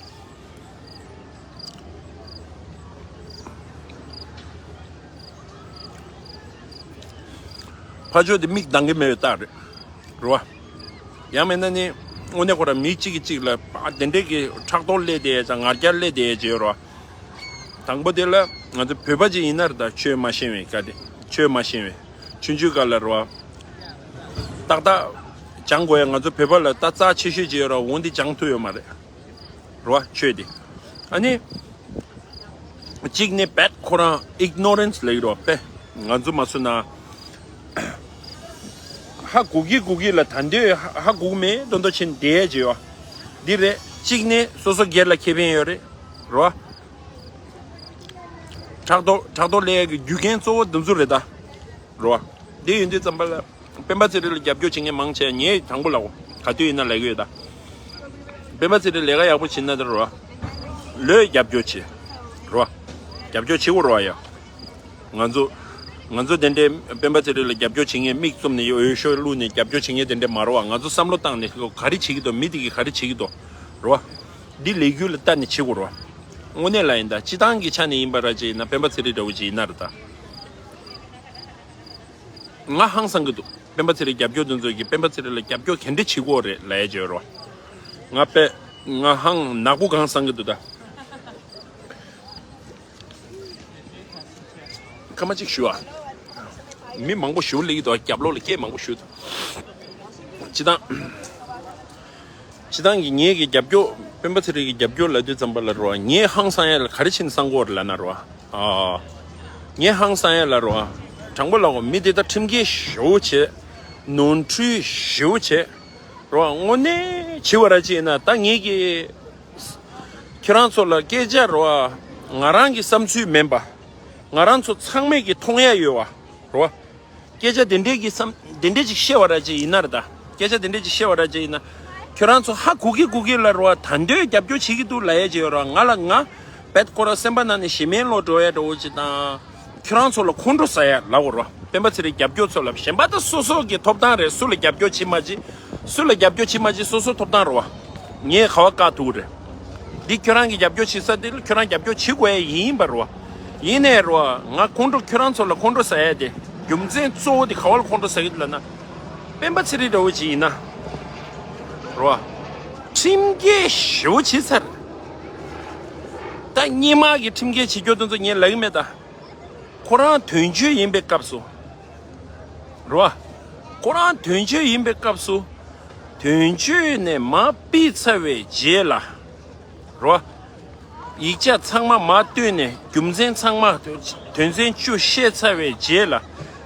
ཕར་ཕྱོགས་དེ་མིག་གདང་གི་མེད་པའི་རྟགས་རེད། རེད་བ། ཡང་མེད་ན་ནི་དངོས་གནས་ཁོ་རང་མི་གཅིག་གིས་གཅིག་ལ་ཨ་དེ་འདྲས་ཀྱི་ཕྲག་དོག་སླེབས་བསྡད་ཡས་དང་ང་རྒྱལ་སླེབས་བསྡད་ཡས་ཅིག་ཡོད་རེད་བ། དང་པོ་དེ་ལ་ང་ཚོ་བོད་པ་ཅིག་ཡིན་ན་རེད་ད། ཆོས་མ་ཤེས་པའི་བཀའ་དྲིན། ཆོས་མ་ཤེས་པའི་ཆུང་ཆུང་སྒང་ལ་རེད་བ། ཏག་ཏག་སྦྱང་དགོས་ཡ་ང་ཚོ་བོད་པ་ལ་ད་རྩ་ཆེ་ཤོས་ཅིག་ཡོད་རེད་བ། འོ་འདི་སྦྱང་ཐུབ་ཡོད་མ་རེད། རེད་བ། ཆོས་དེ། ཨ་ནི། གཅིག་ནི་རྦད་ཁོ་རང་ignorance་ལབ་ཀྱི་རེད་བ། དཔེ་ང་ཚོ་མ་སུ་ན། ཧ་གོ་གི་གོ་གི་ལ་ད་འདོད་ཧ་གོ་གི་མེད་དོན་དོ་ཕྱིན་བསྡད་ཡས་བྱེད་ཡོད། འདི་རེད། གཅིག་ནི་སོ་སོ་སྒེར་ལ་ཁེ་ཕན་ཡོད་རེད། རེད་བ། ཕྲག་དོག་ཕྲག་དོག་ལས་ཀྱི་རྒྱུ་རྐྱེན་གཙོ་བོ་འདི་ཚོ་རེད་ད། རེད་བ། འདི་ཡིན་དུས་ཙམ་པ་ལ་སྤེན་པ་ཚེ་རིང་ལ་རྒྱབ་སྐྱོར་བྱེད་མཁན་མང་ཆེ་ངས་དྲང་པོ་ལབ་གོ་ག་དུས་ཡིན་ན་ལབ་ཀྱི་ཡོད་ད། སྤེན་པ་ཚེ་རིང་ལས་ཀ་ཡག་པོ་བྱེད་ན་འདི་རེད་བ། ལོས་རྒྱབ་སྐྱོར་བྱེད། རེད་བ། རྒྱབ་སྐྱོར་བྱེད་དགོས་རེད་བ་ཡ། ང་ཚོ། ང་ཚོ་དེ་འདྲའི་སྤེན་པ་ཚེ་རིང་ལ་རྒྱབ་སྐྱོར་བྱེད་མཁན་མིག་བཙུམ་ནས་འོས་ཤོག་བླུགས་ནས་རྒྱབ་སྐྱོར་བྱེད་མཁན་དེ་འདྲ་མ་རེད་བ། ང་ཚོ་བསམ་བློ་བཏང་ནས་ག་རེ་བྱེད་ཀྱི་འདུག་མི་དེ་གིས་ག་རེ་བྱེད་ཀྱི་འདུག་རེད་བ། འདི་ལས་འགུལ་ལ་ལྟ་ནས་བྱེད་དགོས་རེད་བ། དངོས་གནས་ལ་ཡིན་ད། སྤྱི་བཏང་གི་ཆ་ནས་ཡིན་པ་ར་ཅིག་ཡིན་ན་སྤེན་པ་ཚེ་རིང་འདྲ་བོ་ཅིག་ཡིན་ན་རེད་ད། ང་ཧང་སང་གི་འདུག་སྤེན་པ་ཚེ་རིང་རྒྱབ་སྐྱོར་དེ་ཚོ་གིས་སྤེན་པ་ཚེ་རིང་ལ་རྒྱབ་སྐྱོར་ག་འདྲ་བྱེད་དགོས་རེད་ལབ་ཡ་བྱོས་རོགས། ང་དཔེ། ང་ཧང་ནག་པོ་གང་སང་གི་འདུག་ད། ཁ་མ་གཅིག་ཞུ་ཨ། མི་མང་པོ་ཞུ་ལེགས་འདུག་རྒྱབ་ལོགས་ལ་སྐད་མང་པོ་ཞུ་འདུག་སྤྱི་བཏང་། སྤྱི་བཏང་གི་ངེད་ཀྱི་རྒྱབ་སྐྱོར་སྤེན་པ་ཚེ་རིང་གི་རྒྱབ་སྐྱོར་ལབ་དུས་ཙམ་པ་ལ་རོ། ངས་ཧང་སང་ཡ་ལ་ག་རེ་བྱས་ནས་སང་གོ་རེད་ལབ་ན་རོ། ཨ། ངས་ཧང་སང་ཡ་ལ་རོ། དྲང་པོ་ལབ་གོ་མི་དེ་ད་ཁྲིམས་འགལ་ཞེ་པོ་བྱས། ནོར་འཁྲུལ་ཞེ་པོ་བྱས། རོ། དངོས་གནས་བྱས་པ་ར་ཅིག་ཡིན་ན་ད་ངེད་ཀྱི། ཁྱེད་རང་ཚོ་ལ་སྐད་ཆ་རོ། ང་རང་གི་བསམ་ཚུལ་མིན་པ། ང་རང་ཚོ་ཚང་མས་ཀྱི་མཐོང་ཡ་ཡོད་བ། རོ། སྐད་ཆ་དེ་འདྲས་ཀྱི་བསམ་དེ་འདྲས་ཅིག་བཤད་པ་ར་ཅིག་ཡིན་ན་རེད་ད། སྐད་ཆ་དེ་འདྲས་ཅིག་བཤད་པ་ར་ཅིག་ཡིན་ན། ཁྱོད་རང་ཚོ་ཧ་གོ་གི་གོ་གི་ལ་རོ། ད་འདོད་རྒྱབ་སྐྱོར་བྱེད་ཀྱི་འདུག་ལབ་ཡ་ཅིག་ཡོད་རོ། ང་ལ་ང་རྦད་ཁོ་ར་སེམས་པ་ནང་ནས་ཞེ་མེར་ལོག་འགྲོ་ཡ་འདྲ་བོ་ཅིག་དང་། ཁྱོད་རང་ཚོ་ལ་ཁོང་ཁྲོ་ཟ་ཡ་ལབ་དགོས་རོ། སྤེན་པ་ཚེ་རིང་རྒྱབ་སྐྱོར་ཚོ་ལ་གཞན་པ་ད་སོ་སོ་གི་ཐོབ་ཐང་རེད། སུ་ལ་རྒྱབ་སྐྱོར་བྱེད་མ་བྱེད། སུ་ལ་རྒྱབ་སྐྱོར་བྱེད་མ་བྱེད་སོ་སོ་ཐོབ་ཐང་རེད་བ། ངས་ག་བ་བཀག་ཐུབ་ཀྱི་རེད། འདི་ཁྱོད་རང་གི་རྒྱབ་སྐྱོར་བྱེད་ས་དེ་ལ་ཁྱོད་རང་རྒྱབ་སྐྱོར་བྱེད་དགོས་ཡ་ཡིན་པ་རེད་བ། ཡིན་ནའི་རེད་བ། ང་ཁོང་ཁྲོ་ཁྱོད་རང་ཚོ་ལ་ཁོང་ཁྲོ་ཟ་ཡ་དེ་རྒྱུ་མཚན་གཙོ་བོ་དེ་ག་བ་ལ་ཁོང་ཁྲོ་ཟ་གི་འདུག་ལབ་ན། སྤེན་པ་ཚེ་རིང་འདྲ་བོ་ཅིག་ཡིན་ན། རེད་བ། ཁྲིམས་འགལ་ཞེ་པོ་བྱེད་ཚར། ད་སྔོན་མ་གི་ཁྲིམས་འགལ་བྱེད་རྒྱུ་དེ་ཚོ་ངས་ལབ་ཀྱི་མེད་ད། ཁོ་རང་དོན་གཅོད་ཡིན་པའི་སྐབས་སུ། རེད་བ། ཁོ་རང་དོན་གཅོད་ཡིན་པའི་སྐབས་སུ། དོན་གཅོད་ནས་མར་ཕུད་ཚར་བའི་རྗེས་ལ། རེད་བ། ཡིག་ཆ་ཚང་མ་མར་བཏོན་ནས་རྒྱུ་མཚན་ཚང་མ་དོན་ཚན་བཅུ་བཤད་ཚར་བའི་རྗེས་ལ།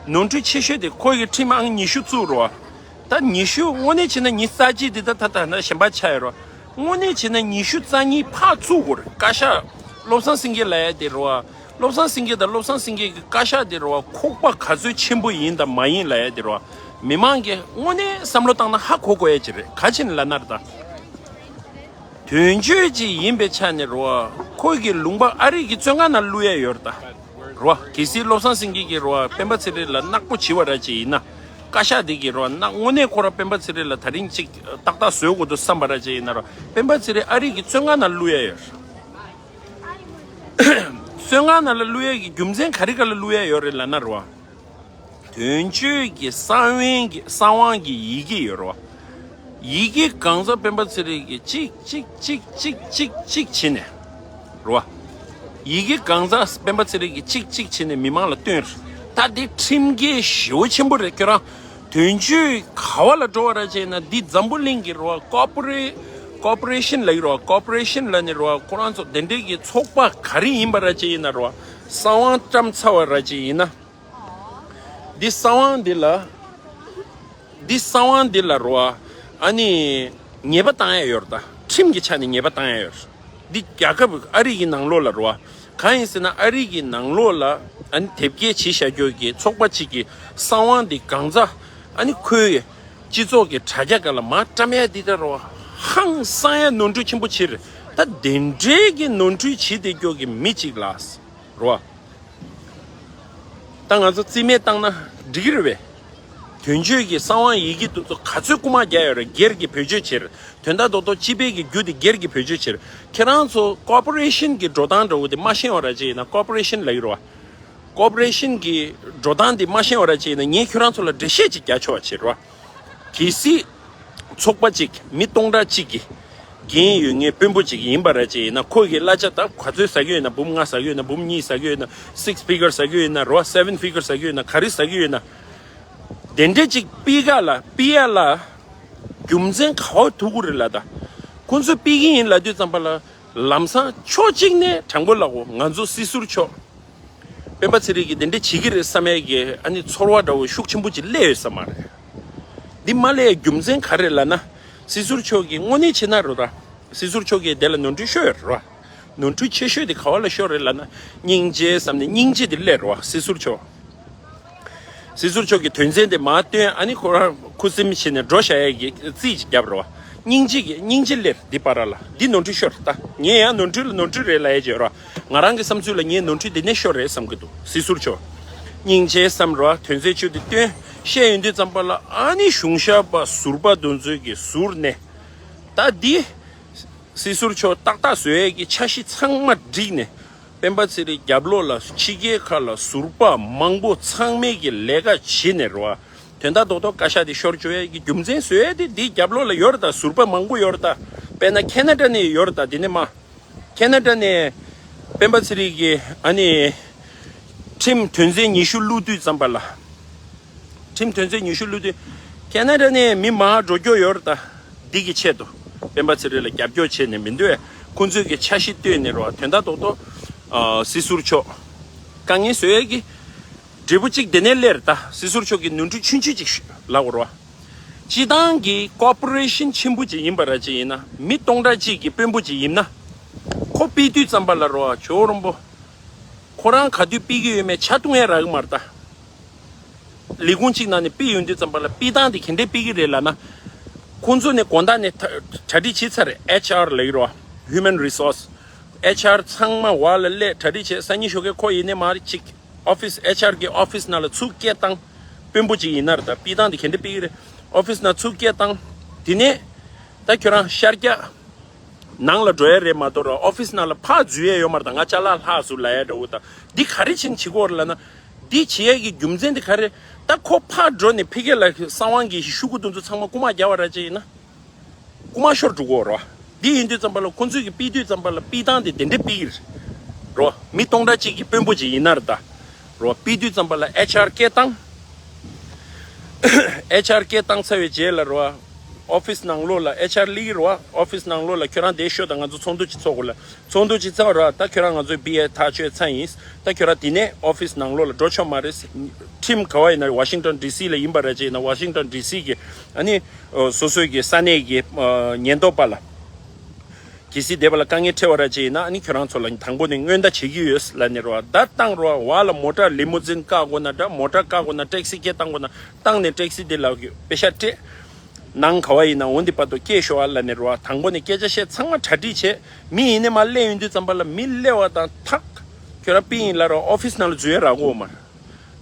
ནོར་འཁྲུལ་ཆེ་ཤོས་དེ་ཁོ་ཡི་ཁྲིམས་ཨང་ཉི་ཤུ་བཙུགས་རེད་བ། ད་ཉི་ཤུ་དངོས་གནས་བྱས་ན་ཉི་ཤུ་རྩ་གཅིག་དེ་ད་ད་ད་ན་གཞན་པ་ཆགས་ཡོད་རེད་བ། དངོས་གནས་བྱས་ན་ཉི་ཤུ་རྩ་གཉིས་ཕར་བཙུགས་དགོས་རེད། བཀའ་ཤག་བློ་བཟང་སེང་གེ་ལབ་ཡ་དེ་རེད་བ། བློ་བཟང་སེང་གེ་དང་བློ་བཟང་སེང་གེ་གི་བཀའ་ཤག་དེ་རེད་བ། ཁོག་པ་ག་ཚོད་ཆེན་པོ་ཡིན་དང་མ་ཡིན་ལབ་ཡ་དེ་རེད་བ། མི་མང་གིས་དངོས་གནས་བསམ་བློ་བཏང་ན་ཧ་གོ་དགོས་ཡ་ཅིག་རེད། ག་ཅི་ནས་ལབ་ན་རེད་ད། དོན་གཅོད་ཅིག་ཡིན་པའི་ཆ་ནས་རེད་བ། ཁོ་གི་ལུང་པ་ཨ་རི་གི་བཙོན་ཁང་ནང་བླུག་ཡ་ཡོད་རེད་ད། རེད་བ། གལ་སྲིད་བློ་བཟང་སེང་གེ་གིས་རེད་བ། སྤེན་པ་ཚེ་རིང་ལ་ནག་པོ་བྱས་པ་ར་ཅིག་ཡིན་ན། བཀའ་ཤག་དེ་གིས་རེད་བ། ནག་དངོས་གནས་ཁོ་ར་སྤེན་པ་ཚེ་རིང་ལ་ད་རིང་ཅིག་ཏག་ཏག་བཟོ་དགོས་འདུག་བསམ་པ་ར་ཅིག་ཡིན་ན་རེད་བ། སྤེན་པ་ཚེ་རིང་ཨ་རི་གི་བཙོན་ཁང་ནང་བླུག་ཡ་ཡོད་རེད། བཙོན་ཁང་ནང་ལ་བླུག་ཡ་གི་རྒྱུ་མཚན་ག་རེ་ག་ལ་བླུག་ཡ་ཡོད་རེད་ལབ་ན་རེད་བ། དོན་གཅོད་ཀྱི་གསང་བའི་གི་གསང་བའི་གི་ཡི་གེ་ཡོད་རེད་བ། ཡི་གེ་གང་ཟག་སྤེན་པ་ཚེ་རིང་གི་གཅིག་གཅིག་གཅིག་གཅིག་གཅིག་གཅིག་བྱས་ནས། རེད་བ། ཡི་གེ་གང་ཟག་སྤེན་པ་ཚེ་རིང་གི་གཅིག་གཅིག་བྱས་ནས་མི་མང་ལ་སྟོན་རེད། ད་འདི་ཁྲིམས་འགལ་ཞེ་པོ་ཆེན་པོ་རེད། ཁྱོད་རང་དོན་གཅོད་ག་བ་ལ་འགྲོ་བ་ར་བྱས་ན་འདི་འཛམ་བུ་གླིང་གི་རེད་བ། ཀོ་པོ་རེ་ཀོ་པོ་རེ་ཤན་ལབ་ཀྱི་རེད་བ། ཀོ་པོ་རེ་ཤན་ལབ་ནི་རེད་བ། ཁོ་རང་ཚོ་དེ་འདྲའི་གི་ཚོགས་པ་ག་རེ་ཡིན་པ་ར་བྱས་ཡིན་ན་རེད་བ། གསང་བ་བཀྲམ་ཚར་བ་ར་བྱས་ཡིན་ན། འདི་གསང་བ་འདི་ལ། འདི་གསང་བ་འདི་ལ་རོ། ཨ་ནི། ཉེས་པ་བཏང་ཡ་ཡོད་རེད་ད། ཁྲིམས་ཀྱི་ཆ་ནས་ཉེས་པ་བཏང་ཡ་ཡོད་རེད། འདི་རྒྱལ་ཁབ་ཨ་རི་གི་ནང་ལོགས་ལ་རོ། གང་ཡིན་ཟེར་ན་ཨ་རི་གི་ནང་ལོགས་ལ་ཨ་ནི་དེབ་སྐྱེལ་བྱེད་བཞག་རྒྱུ་གི་ཚོགས་པ་གཅིག་གི་གསང་བ་འདི་གང་ཚ། ཨ་ནི་ཁོའི་སྤྱི་ཚོགས་ཀྱི་དྲ་རྒྱ་སྒང་ལ་མར་བཀྲམ་ཡ་འདི་ད་རོ། ཧང་སང་ཡ་ནོར་འཁྲུལ་ཆེན་པོ་བྱེད་རེད། ད་དེ་འདྲའི་གི་ནོར་འཁྲུལ་བྱེད་བསྡད་རྒྱུ་གི་མི་གཅིག་ལ། རོ། ད་ང་ཚོ་རྩིས་མེད་བཏང་ན་འགྲིག་གི་རེད་པས། དོན་གཅོད་ཀྱི་གསང་བ་ཡི་གེ་དེ་ཚོ་ག་ཚོད་རྐུ་མ་རྒྱག་ཡོད་རེད། སྒེར་གྱི་བེད་སྤྱོད་བྱེད་རེད། དོན་དག་རྡོག་རྡོག་སྤྱི་པའི་གི་རྒྱུ་དེ་སྒེར་གྱི་བེད་སྤྱོད་བྱེད་རེད། ཁྱེད་རང་ཚོ་ཀོ་པོ་རེ་ཤན་གྱི་འགྲོ་སྟངས་འདྲ་བོ་དེ་མ་ཤེས་པ་ར་བྱས་ཡིན་ན། ཀོ་པོ་རེ་ཤན་ལབ་ཀྱི་རེད་བ། ཀོ་པོ་རེ་ཤན་གྱི་འགྲོ་སྟངས་དེ་མ་ཤེས་པ་ར་བྱས་ཡིན་ན་ངས་ཁྱོད་རང་ཚོ་ལ་འགྲེལ་བཤད་ཅིག་རྒྱག་ཆོག་པ་བྱེད་རོགས། གལ་སྲིད། ཚོགས་པ་གཅིག་མི་སྟོང་ཕྲག་གཅིག་གི་འགན་ཡོད་མཁན་དཔོན་པོ་གཅིག་ཡིན་པ་ར་ཅིག་ཡིན་ན། ཁོ་གི་གླ་ཆ་ད་ག་ཚོད་ཟ་གི་ཡོད་ན། འབུམ་ལྔ་ཟ་གི་ཡོད་ན། འབུམ་གཉིས་ཟ་གི་ཡོད་ན། six figure ཟ་གི་ཡོད་ན། རོ། seven figure ཟ་གི་ཡོད་ན། ག་རེ་ཟ་གི་ཡོད་ན། དེ་འདྲ་ཅིག་ཕུད་ག་ལ་ཕུད་ཡ་ལ་རྒྱུ་མཚན་ག་བ་ཐུག་གི་རེད་ལ་ད། ཁོང་ཚོས་ཕུད་ཀྱི་ཡིན་ལབ་དུས་ཙམ་པ་ལ། ལམ་སང་ཕྱོགས་གཅིག་ནས་དྲང་པོ་ལབ་དགོས། ང་ཚོ་སྲིད་ཟུར་མཆོག་སྤེན་པ་ཚེ་རིང་གིས་དེ་འདྲ་བྱེད་ཀྱི་རེད་བསམ་ཡས་ཀྱི་ཨ་ནི་ཚོར་བ་འདྲ་བོ་ཤུགས་ཆེན་པོ་ཅིག་སླེབས་ཡོད་ས་མ་རེད། འདི་མ་སླེབས་རྒྱུ་མཚན་ག་རེ་ལབ་ན། སྲིད་ཟུར་མཆོག་གིས་དངོས་གནས་བྱས་ན་རོ་ར། སྲིད་ཟུར་མཆོག་གིས་དེ་ལ་ནོར་འཁྲུལ་ཤོར་ཡོད་རེད་ར། ནོར་འཁྲུལ་ཆེ་ཤོས་དེ་ག་བ་ལ་ཤོར་རེད་ལབ་ན། སྙིང་རྗེ་བསམ་ནས་སྙིང་རྗེ་དེ་སླེབས་རེད་བ། སྲིད་ཟུར་མཆོག་སྲིད་ཟུར་མཆོག་གིས་དོན་ཚན་དེ་མར་བཏོན། ཨ་ནི་ཁོ་རང་ཁུ་སིམ་བྱས་ནས་འགྲོ་བཞག་ཡས་ཀྱི་རྩིས་ཅིག་བརྒྱབ་རེད་བ། སྙིང་རྗེ་གི་སྙིང་རྗེ་སླེབས་རེད། འདི་བར་ལ་འདི་ནོར་འཁྲུལ་ཤོར་ད། ངས་ཡང་ནོར་འཁྲུལ་ལ་ནོར་འཁྲུལ་རེད་ལབ་ཡས་ཅིག་ཡོད་རེད་བ། ང་རང་གི་བསམ་ཚུལ་ལ་ངས་ནོར་འཁྲུལ་འདི་ནས་ཤོར་རེད་བསམ་གྱི་འདུག་སྲིད་ཟུར་མཆོག་སྙིང་རྗེ་བསམ་རེད་བ། དོན་ཚན་བཅུ་དེ་བཏོན། བཤད་ཡོང་དུས་ཙམ་པ་ལ་ཨ་ནི་གཞུང་ཞབས་པ་ཟུར་པ་དེ་ཚོའི་གི་ཟུར་ནས། ད་འདི་སྲིད་ཟུར་མཆོག་ཏག་ཏག་བཟོ་ཡས་ཀྱི་འཆར་གཞི་ཚང་མ་བསྒྲིགས་ནས། སྤེན་པ་ཚེ་རིང་རྒྱབ་ལོགས་ལ་ཕྱི་རྒྱལ་ཁག་ལ་ཟུར་པ་མང་པོ་ཚང་མས་ཀྱི་ལས་ཀ་བྱེད་ནས་རེད་བ། དོན་དག་རྡོག་རྡོག་བཀའ་ཤག་དེ་ཤོར་བཅུག་ཡས་ཀྱི་རྒྱུ་མཚན་བཟོ་ཡས་དེ་འདི་རྒྱབ་ལོགས་ལ་ཡོད་རེད་ད། ཟུར་པ་མང་པོ་ཡོད་རེད་ད། དཔེར་ན་ཁེ་ན་ཌ་ནས་ཡོད་རེད་ད། དེ་ནས་མ། ཁེ་ན་ཌ་ནས་སྤེན་པ་ཚེ་རིང་གིས་ཨ་ནི་ཁྲིམས་དོན་ཚན་ཉི་ཤུ་བླུགས་དུས་ཙམ་པ་ལ། ཁྲིམས་དོན་ཚན་ཉི་ཤུ་བླུགས་དུས། ཁེ་ན་ཌ་ནས་མི་མང་འགྲོ་རྒྱུ་ཡོད་རེད་ད། འདི་གི་ཆེད་དུ་སྤེན་པ་ཚེ་རིང་ལ་རྒྱབ་སྐྱོར་བྱས་ནས་མི་འདུག་ཨེ། ཁོང་ཚོས་ཀྱི་འཆར་གཞི་བཏོན་ནས་རེད་བ། དོན་དག་རྡོག་རྡོག་ཨ། སྲིད་ཟུར་མཆོག་དཀའ་ངལ་བཟོ་ཡས་ཀྱི་འབྲས་བུ་གཅིག་དེ་ནས་སླེབས་རེད་ད། སྲིད་ཟུར་མཆོག་གི་ནོར་འཁྲུལ་ཆུང་ཆུང་ཅིག་ལབ་དགོས་རེད་བ། སྤྱི་བཏང་གི་ཀོ་པོ་རེ་ཤན་ཆེན་པོ་ཅིག་ཡིན་པ་ར་ཅིག་ཡིན་ན། མི་སྟོང་ཕྲག་གཅིག་གི་དཔོན་པོ་ཅིག་ཡིན་ན། ཁོ་ཕུད་དུས་ཙམ་པ་ལ་རེད་བ། ཇོ་བོ་རིན་པོ། ཁོ་རང་ག་དུས་ཕུད་ཀྱི་ཡོད་མེད་ཆ་མཐོང་ཡས་རག་གི་མ་རེད་ད། ལས་ཁུངས་གཅིག་ནང་ནས་ཕུད་ཡོང་དུས་ཙམ་པ་ལ་ཕུད་སྟངས་དེ་ག་འདྲས་ཕུད་ཀྱི་རེད་ལབ་ན། ཁོང་ཚོ་ནས་དགོང་དག་ནས་གྲ་གྲ་སྒྲིག་བྱས་ཚར་རེད། ཨེཆ་ཨར་ལབ་ཀྱི་རེད་བ། Human Resource། ཨེཆ་ཨར་ཚང་མ་འོག་ལ་སླེབས་གྲ་སྒྲིག་བྱས། སང་ཉིན་ཞོགས་ཀས་ཁོ་ཡིན་ནའི་མ་རེད་ཅིག་ཨོ་ཕིས་ཨེཆ་ཨར་གི་ཨོ་ཕིས་ནང་ལ་ཚུར་སྐད་བཏང་། དཔོན་པོ་ཅིག་ཡིན་ན་རེད་ད། ཕུད་སྟངས་དེ་ག་འདྲས་ཕུད་ཀྱི་རེད། ཨོ་ཕིས་ནང་ཚུར་སྐད་བཏང་། དེ་ནས་ད་ཁྱོད་རང་ཤར་རྒྱག་ནང་ལ་འགྲོ་ཡས་རེད་མ་གཏོགས་ར། ཨོ་ཕིས་ནང་ལ་ཕར་འཛུལ་ཡས་ཡོད་མ་རེད་ད། ང་ཅ་ལག་ལྷག་སོང་ལབ་ཡས་འདྲ་བོ་ད། འདི་ག་རེ་བྱས་ནས་བྱེད་ཀྱི་ཡོད་རེད་ལབ་ན། འདི་བྱེད་ཡས་ཀྱི་རྒྱུ་མཚན་དེ་ག་རེ། ད་ཁོ་ཕར་འགྲོ་ནས་ཕ་གི་ལ་གསང་བ་འགེལ་ཞིག་ཤོག་གུ་དེ་ཚོ་ཚང་མ་རྐུ་མ་རྒྱག་པ་ར་ཅིག་ཡིན་ན། རྐུ་མ་ཤོར་འགྲོ་གི་ཡོད་རེད་བ། འདི་ཡིན་དུས་ཙམ་པ་ལ་ཁོང་ཚོས་ཀྱི་ཕུད་དུས་ཙམ་པ་ལ་ཕུད་སྟངས་དེ་དེ་འདྲས་ཕུད་ཀྱི་རེད་བ། མི་སྟོང་ཕྲག་གཅིག་གི་དཔོན་པོ་ཅིག་ཡིན་ན་རེད་ད། རེད་བ། ཕུད་དུས་ཙམ་པ་ལ་ཨེཆ་ཨར་སྐད་བཏང་། ཨེཆ་ཨར་སྐད་བཏང་ཚར་བའི་རྗེས་ལ་རེད་བ། ཨོ་ཕིས་ནང་ལོགས་ལ་ཨེཆ་ཨར་སླེབས་ཀྱི་རེད་བ། ཨོ་ཕིས་ནང་ལོགས་ལ་ཁྱོད་རང་བསྡད་ཤོག་ད། ང་ཚོ་ཚོགས་འདུ་ཅིག་ཚོགས་དགོས་ལ། ཚོགས་འདུ་ཅིག་ཚོགས་ར། ད་ཁྱོད་རང་ང་ཚོའི་བི་ཨེ་ཐག་གཅོད་ཚར་ཡིན། ད་ཁྱོད་རང་དེ་ནས་ཨོ་ཕིས་ནང་ལོགས་ལ་འགྲོ་ཆོག་མ་རེད། ཁྲིམས་ག་བ་ཡིན་ན་ཝ་ཤིང་ཊོན་ཌི་སི་ལ་ཡིན་པ་ར་ཅིག་ཡིན་ན། ཝ་ཤིང་ཊོན་ཌི་སི་གི་ཨ་ནི་སོ་སོའི་གི་ས་གནས་ཀྱི་ཉེན་རྟོག་པ་ལ། གལ་སྲིད་དེ་བ་ལ་དཀའ་ངལ་འཕྲད་པ་ར་ཅིག་ཡིན་ན། ཨ་ནི་ཁྱོད་རང་ཚོ་ལ་དང་པོ་ནས་སྔོན་བརྡ་བྱེད་ཀྱི་ཡོད་ལབ་ནས་རེད་བ། བརྡ་བཏང་རེད་བ། བ་ལ་མོ་ཊ་ལི་མོ་ཛིན་བཀག་དགོས་ན་འདྲ། མོ་ཊ་བཀག་དགོས་ན། ཊེག་སི་སྐད་བཏང་དགོས་ན། བཏང་ནས་ཊེག་སི་དེ་ལ་པེ་ཤ་སྤྲད། ནང་ག་བ་ཡིན་ན་འོ་འདི་བར་དུ་སྐྱེལ་ཤོག་ཨ་ལབ་ནས་རེད་བ། དང་པོ་ནས་སྐད་ཆ་བཤད། ཚང་མ་གྲ་སྒྲིག་བྱས། མི་ཡིན་ནས་མར་སླེབས་ཡོང་དུས་ཙམ་པ་ལ། མི་སླེབས་པ་དང་ཐག་ཁྱོད་རང་ཕུད་ཡིན་ལབ་ར། ཨོ་ཕིས་ནང་ལ་འཛུལ་ཡས་རག་གི་ཡོད་མ་རེད།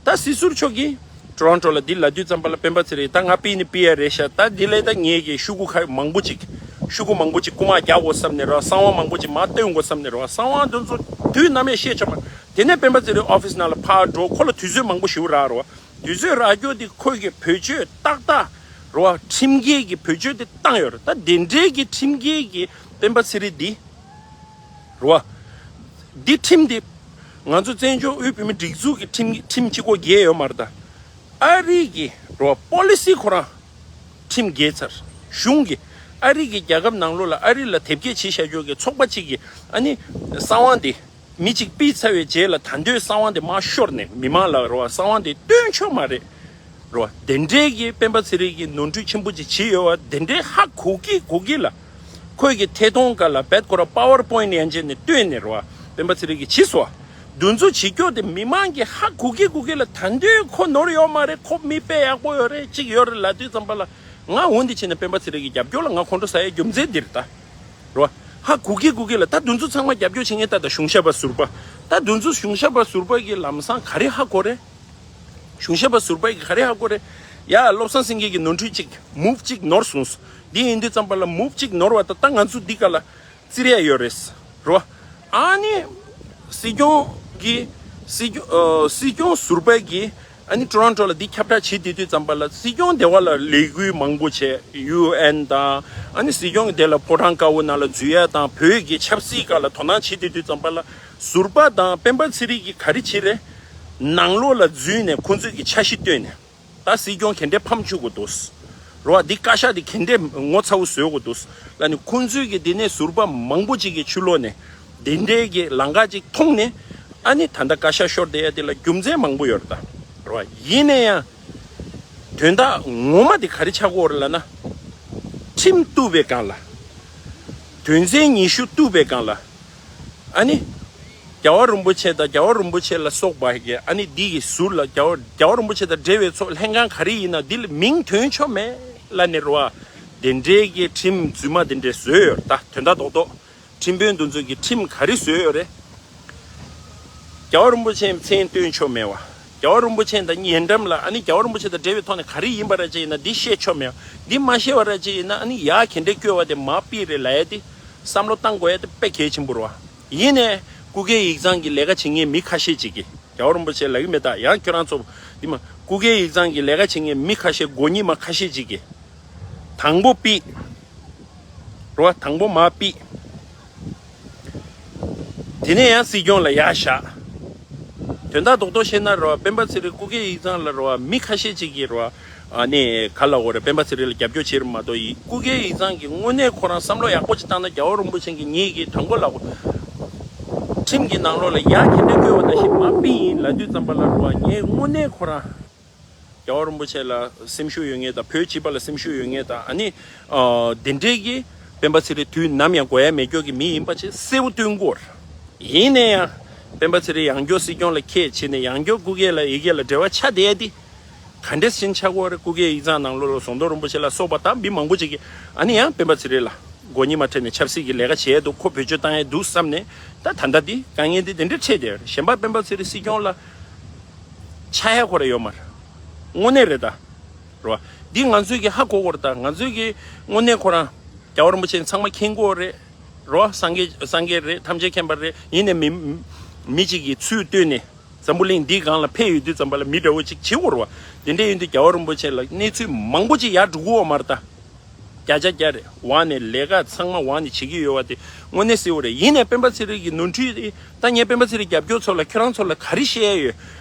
ད་སྲིད་ཟུར་མཆོག་གིས་ཊོ་རོན་ཊོ་ལ་འདི་ལབ་དུས་ཙམ་པ་ལ། སྤེན་པ་ཚེ་རིང་ད་ང་ཕུད་ནས་ཕུད་ཡས་རེད་ཤག་ད་འདི་ལས་ད་ངས་ཀྱི་ཤོག་གུ་ཁ་མང་པོ་ཅིག་ཤོག་གུ་མང་པོ་ཅིག་རྐུ་མ་རྒྱག་དགོས་བསམ་ནས་རེད་བ། གསང་བ་མང་པོ་ཅིག་མར་བཏོན་དགོས་བསམ་ནས་རེད་བ། གསང་བ་འདི་ཚོ་དུས་ནམ་ཡང་བཤད་ཆོག་མ་རེད། དེ་ནས་སྤེན་པ་ཚེ་རིང་ཨོ་ཕིས་ནང་ལ་ཕར་འགྲོ། ཁོ་ལ་དུས་ཚོད་མང་པོ་ཞེ་པོ་རག་རེད་བ། དུས་ཚོད་རག་རྒྱུ་དེ་ཁོས་ཀྱི་བེད་སྤྱོད་ཏག་ཏག་རེད་བ། ཁྲིམས་འགལ་གྱི་བེད་སྤྱོད་དེ་བཏང་ཡོད་རེད། ད་དེ་འདྲའི་གི་ཁྲིམས་འགལ་གྱི་སྤེན་པ་ཚེ་རིང་འདི་རེད་བ། འདི་ཁྲིམས་འདི་ང་ཚོ་བཙན་བྱོལ་དབུས་བོད་མིའི་སྒྲིག་འཛུགས་ཀྱི་ཁྲིམས་ཁྲིམས་གཅིག་པོ་འགལ་ཡོད་མ་རེད་ད། ཨ་རི་གི་རེད་བ། པོ་ལི་སི་ཁོ་རང་ཁྲིམས་འགལ་ཚར། གཞུང་གི་ཨ་རི་གི་རྒྱལ་ཁབ་ནང་ལོགས་ལ་ཨ་རི་ལ་དེབ་སྐྱེལ་བྱེད་བཞག་རྒྱུ་གི་ཚོགས་པ་གཅིག་གི་ཨ་ནི་གསང་བ་འདི། མི་གཅིག་ཕུད་ཚར་བའི་རྗེས་ལ་ད་དུང་གསང་བ་འདི་མར་ཤོར་ནས་མི་མང་ལ་རེད་བ། གསང་བ་འདི་སྟོན་ཆོག་མ་རེད། རེད་བ། དེ་འདྲའི་གི་སྤེན་པ་ཚེ་རིང་གིས་ནོར་འཁྲུལ་ཆེན་པོ་ཅིག་བྱས་ཡོད་བ། དེ་འདྲའི་ཧ་གོ་གི་གོ་གི་ལ། ཁོས་ཀྱི་ཐད་གཏོང་སྒང་ལ་རྦད་ཁོ་ར་པ་ཝར་པོ་ཡིན་ཊི་ཡན་ཆད་ནས་བཏོན་ནས་རེད་བ། སྤེན་པ་ཚེ་རིང་གིས་བྱས་སོང་བ། འདི་ཚོ་བྱེད་རྒྱུ་དེ་མི་མང་གིས་ཧ་གོ་གི་གོ་གི་ལ། ད་དུང་ཁོ་ནོར་ཡོད་མ་རེད། ཁོ་མི་དཔེ་ཡག་པོ་ཡོད་རེད། གཅིག་ཡོད་རེད་ལབ་དུས་ཙམ་པ་ལ། ང་འོ་འདི་བྱས་ན་སྤེན་པ་ཚེ་རིང་གི་རྒྱབ་སྐྱོར་ལ་ང་ཁོང་ཁྲོ་ཟ་ཡའི་རྒྱུ་མཚན་འདི་རེད་ད། རོ། ཧ་གོ་གི་གོ་གི་ལ། ད་འདི་ཚོ་ཚང་མ་རྒྱབ་སྐྱོར་བྱེད་མཁན་ད་ད་གཞུང་ཞབས་པ་ཟུར་པ། ད་འདི་ཚོ་གཞུང་ཞབས་པ་ཟུར་པ་གི་ལམ་སང་ག་རེ་ཧ་གོ་རེད། གཞུང་ཞབས་པ་ཟུར་པ་གི་ག་རེ་ཧ་གོ་རེད། ཡ། བློ་བཟང་སེང་གེ་གི་ནོར་འཁྲུལ་གཅིག་མུབ་གཅིག་ནོར་སོང་། འདི་ཡིན་དུས་ཙམ་པ་ལ་མུབ་གཅིག་ནོར་བ་ད་ད་ང་ཚོ་འདི་ག་ལ་བཙིར་ཡ་ཡོད་རེད། རོ། ཨ་ནི། སྲིད་སྐྱོང་གི། སྲིད་སྐྱོང་། ཨ། སྲིད་སྐྱོང་ཟུར་པ་གི། ཨ་ནི་ཊོ་རོན་ཊོ་ལ་འདི་ཁྱབ་བསྒྲགས་བྱེད་དུས་དུས་ཙམ་པ་ལ་སྲིད་སྐྱོང་སྡེ་བ་ལ་ལས་འགུལ་མང་པོ་བྱས། ཡུ་ཨེན་དང་། ཨ་ནི་སྲིད་སྐྱོང་གི་དེ་ལ་ཕོ་བྲང་དཀར་པོ་ནང་ལ་འཛུལ་ཡ་དང་། བོད་ཀྱི་ཆབ་སྲིད་སྒང་ལ་དོ་སྣང་བྱེད་དུས་དུས་ཙམ་པ་ལ། ཟུར་པ་དང་སྤེན་པ་ཚེ་རིང་གིས་ག་རེ་བྱེད་རེད། ནང་ལོགས་ལ་འཛུལ་ནས་ཁོང་ཚོས་ཀྱི་འཆར་གཞི་བཏོན་ནས། ད་སྲིད་སྐྱོང་ག་འདྲས་ཕམ་བཅུག་དགོས་འདུག་རོ་བ། འདི་བཀའ་ཤག་འདི་ག་འདྲས་ངོ་ཚ་བོ་བཟོས་དགོས་འདུག་ལ་ནི། ཁོང་ཚོས་ཀྱི་འདི་ནས་ཟུར་པ་མང་པོ་ཅིག་གི་ཕྱི་ལོགས་ནས་འདི་འདྲའི་གི་ལམ་ཁ་ཅིག་མཐོང་ནས། ཨ་ནི་ད་ལྟ་བཀའ་ཤག་ཤོར་བསྡད་ཡ་འདི་ལ་རྒྱུ་མཚན་མང་པོ་ཡོད་རེད་ད། རོ་བ། ཡིན་ན་ཡང་དོན་དག་ངོ་མ་འདི་ག་རེ་ཆགས་ཀྱི་ཡོད་རེད་ལབ་ན། ཁྲིམས་གཏུགས་པའི་སྒང་ལ། དོན་ཚན་ཉི་ཤུ་གཏུགས་པའི་སྒང་ལ། ཨ་ནི། རྒྱལ་བ་རིན་པོ་ཆེ་དང་རྒྱལ་བ་རིན་པོ་ཆེ་ལ་སོགས་པ་གི་ཨ་ནི་འདི་གི་ཟུར་ལ་རྒྱལ་བ་རྒྱལ་བ་རིན་པོ་ཆེ་དང་འབྲེལ་བའི་ཚོགས་ལྷན་ཁང་ག་རེ་ཡིན་ན་འདི་ལ་མིང་ཐོན་ཆོག་མེད་ལབ་ནས། རོ་བ། དེ་འདྲའི་གི་ཁྲིམས་རྫུན་མ་དེ་འདྲས་བཟོས་ཡོད་ད། དོན་དག་རྡོག་རྡོག་ཁྲིམས་དཔོན་དེ་ཚོ་གི་ཁྲིམས་ག་རེ་བཟོས་ཡོད་རེད། རྒྱལ་བ་རིན་པོ་ཆེའི་མཚན་བཏོན་ཆོག་མེད་པ། རྒྱལ་བ་རིན་པོ་ཆེ་དང་ཉེ་འགྲམ་ལ། ཨ་ནི་རྒྱལ་བ་རིན་པོ་ཆེ་དང་འབྲེལ་བའི་ཐོག་ནས་ག་རེ་ཡིན་པ་ར་ཅིག་ཡིན་ན་འདི་བཤད་ཆོག་མེད་པ། འདི་མ་བཤད་པ་ར་ཅིག་ཡིན་ན་ཨ་ནི་ཡ་ག་འདྲས་བཀོད་པ་དེ་མ་པི་རེད་ལབ་ཡ་དེ་བསམ་བློ་བཏང་དགོས་ཡ་དེ་དཔེ་གལ་ཆེན་པོ་རེད་བ། ཡིན་ནའི་སྐུ་སྒེར་ཡིག་ཚང་གི་ལས་ཀ་བྱེད་མཁན་མི་ཁ་ཤས་ཅིག་གིས། རྒྱལ་བ་རིན་པོ་ཆེ་ལབ་ཀྱི་མེད་ད། ཡང་ཁྱོད་རང་ཚོ་འདི་མ་སྐུ་སྒེར་ཡིག་ཚང་གི་ལས་ཀ་བྱེད་མཁན་མི་ཁ་ཤས། མགོ་གཉིས་མ་ཁ་ཤས་ཅིག་གིས། དང་པོ་པི། རོ་བ། དང་པོ་མ་པི། དེ་ནས་ཡང་སྲིད་སྐྱོང་ལ་ཡར་བཞག་དོན་དག་རྡོག་རྡོག་བཤད་ན་རོ་བ། སྤེན་པ་ཚེ་རིང་སྐུ་སྒེར་ཡིག་ཚང་ལ་རོ་བ། མི་ཁ་ཤས་ཅིག་གིས་རོ་བ། ཨ་ནི་ག་ལབ་དགོས་རེད། སྤེན་པ་ཚེ་རིང་ལ་རྒྱབ་སྐྱོར་བྱེད་རེད་མ་གཏོགས། ཡིན། སྐུ་སྒེར་ཡིག་ཚང་གིས་དངོས་གནས་ཁོ་རང་བསམ་བློ་ཡག་པོ་ཅིག་བཏང་ན། རྒྱལ་བ་རིན་པོ་ཆེ་གིས་ངེད་ཀྱིས་དང་པོ་ལབ་དགོས། ཁྲིམས་ཀྱི་ནང་ལོགས་ལ་ཡ་ག་འདྲས་བཀོད་པ་ནང་བཞིན་མ་པི་ཡིན་ལབ་དུས་ཙམ་པ་ལ་རོ་བ། ངས་དངོས་གནས་ཁོ་རང་རྒྱལ་བ་རིན་པོ་ཆེ་ལ་སེམས་ཤུགས་ཡོད་མཁན་དང་། བོད་སྤྱི་པ་ལ་སེམས་ཤུགས་ཡོད་མཁན་དང་། ཨ་ནི། ཨ། དེ་འདྲས་ཀྱི་སྤེན་པ་ཚེ་རིང་དུས་ནམ་ཡང་དགོས་ཡ་མེད་སྐྱོ་གི་མི་ཡིན་པ་ཅིག་གསལ་པོ་སྟོན་གྱི་ཡོད་རེད། ཡིན་ན་ཡང་སྤེན་པ་ཚེ་རིང་ཡང་བསྐྱར་སྲིད་སྐྱོང་ལ་ཁས་འཆེ་ནས་ཡང་བསྐྱར་སྐུ་སྒེར་ལ་ཡ་ག་ལ་འབྲེལ་བ་ཆགས་བསྡད་ཡ་དེ་ག་འདྲས་ཞིག་ཆགས་ཀྱི་ཡོད་རེད། སྐུ་སྒེར་ཡིག་ཚང་ནང་ལོགས་ལ་ཟམ་གདོང་རིན་པོ་ཆེ་ལ་སོགས་པ་དང་མི་མང་པོ་ཅིག་གིས། ཨ་ནི་ཡང་སྤེན་པ་ཚེ་རིང་ལ་མགོ་གཉིས་མ་ཁྲིད་ནས་ཆབ་སྲིད་ཀྱི་ལས་ཀ་བྱས་འདུག་ཁོ་བེད་སྤྱོད་བཏང་ཡ་འདུག་བསམ་ནས། ད་ད་ལྟ་འདི་དཀའ་ངལ་འདི་དེ་འདྲས་འཕྲད་བསྡད་ཡོད་རེད། གཞན་པ་སྤེན་པ་ཚེ་རིང་སྲིད་སྐྱོང་ལ་ཆགས་ཡ་ཁོ་རང་ཡོད་མ་རེད། དངོས་གནས་རེད་ད། རེད་བ། འདི་ང་ཚོས་ཀྱིས་ཧ་གོ་དགོས་རེད་ད། ང་ཚོས་ཀྱིས་དངོས་གནས་ཁོ་རང་རྒྱལ་བ་རིན་པོ་ཆེ་ཚང་མ་མཁྱེན་གྱི་ཡོད་རེད། རེད་བ། སངས་རྒྱས་སངས་རྒྱས་རེད། ཐམས་ཅད་མཁྱེན་པ་རེད། ཡིན་ནའི་མི་མི་གཅིག་གིས་ཚུར་བཏོན་ནས་འཛམ་བུ་གླིང་འདིའི་སྒང་ལ་ཕེབས་ཡོང་དུས་ཙམ་པ་ལ་མི་འདྲ་བོ་ཅིག་བྱེད་དགོས་རེད་བ། དེ་འདྲ་ཡིན་དུས་རྒྱལ་བ་རིན་པོ་ཆེ་ལ་གནས་ཚུལ་མང་པོ་ཅིག་ཡར་འགྲོ་གི་ཡོད་མ་རེད་ད། བརྒྱ་ཆ་བརྒྱ་རེད། འོག་ནས་ལས་ཀ་ཚང་མ་འོག་ནས་བྱེད་ཀྱི་ཡོད་པ་དེ་དངོས་གནས་གསལ་པོ་རེད། ཡིན་ནའི་སྤེན་པ་ཚེ་རིང་གི་ནོར་འཁྲུལ་དེ། ད་ངས་སྤེན་པ་ཚེ་རིང་རྒྱབ་སྐྱོར་ཚོ་ལ། ཁྱོད་རང་ཚོ་ལ་ག་རེ་བཤད་ཡོད།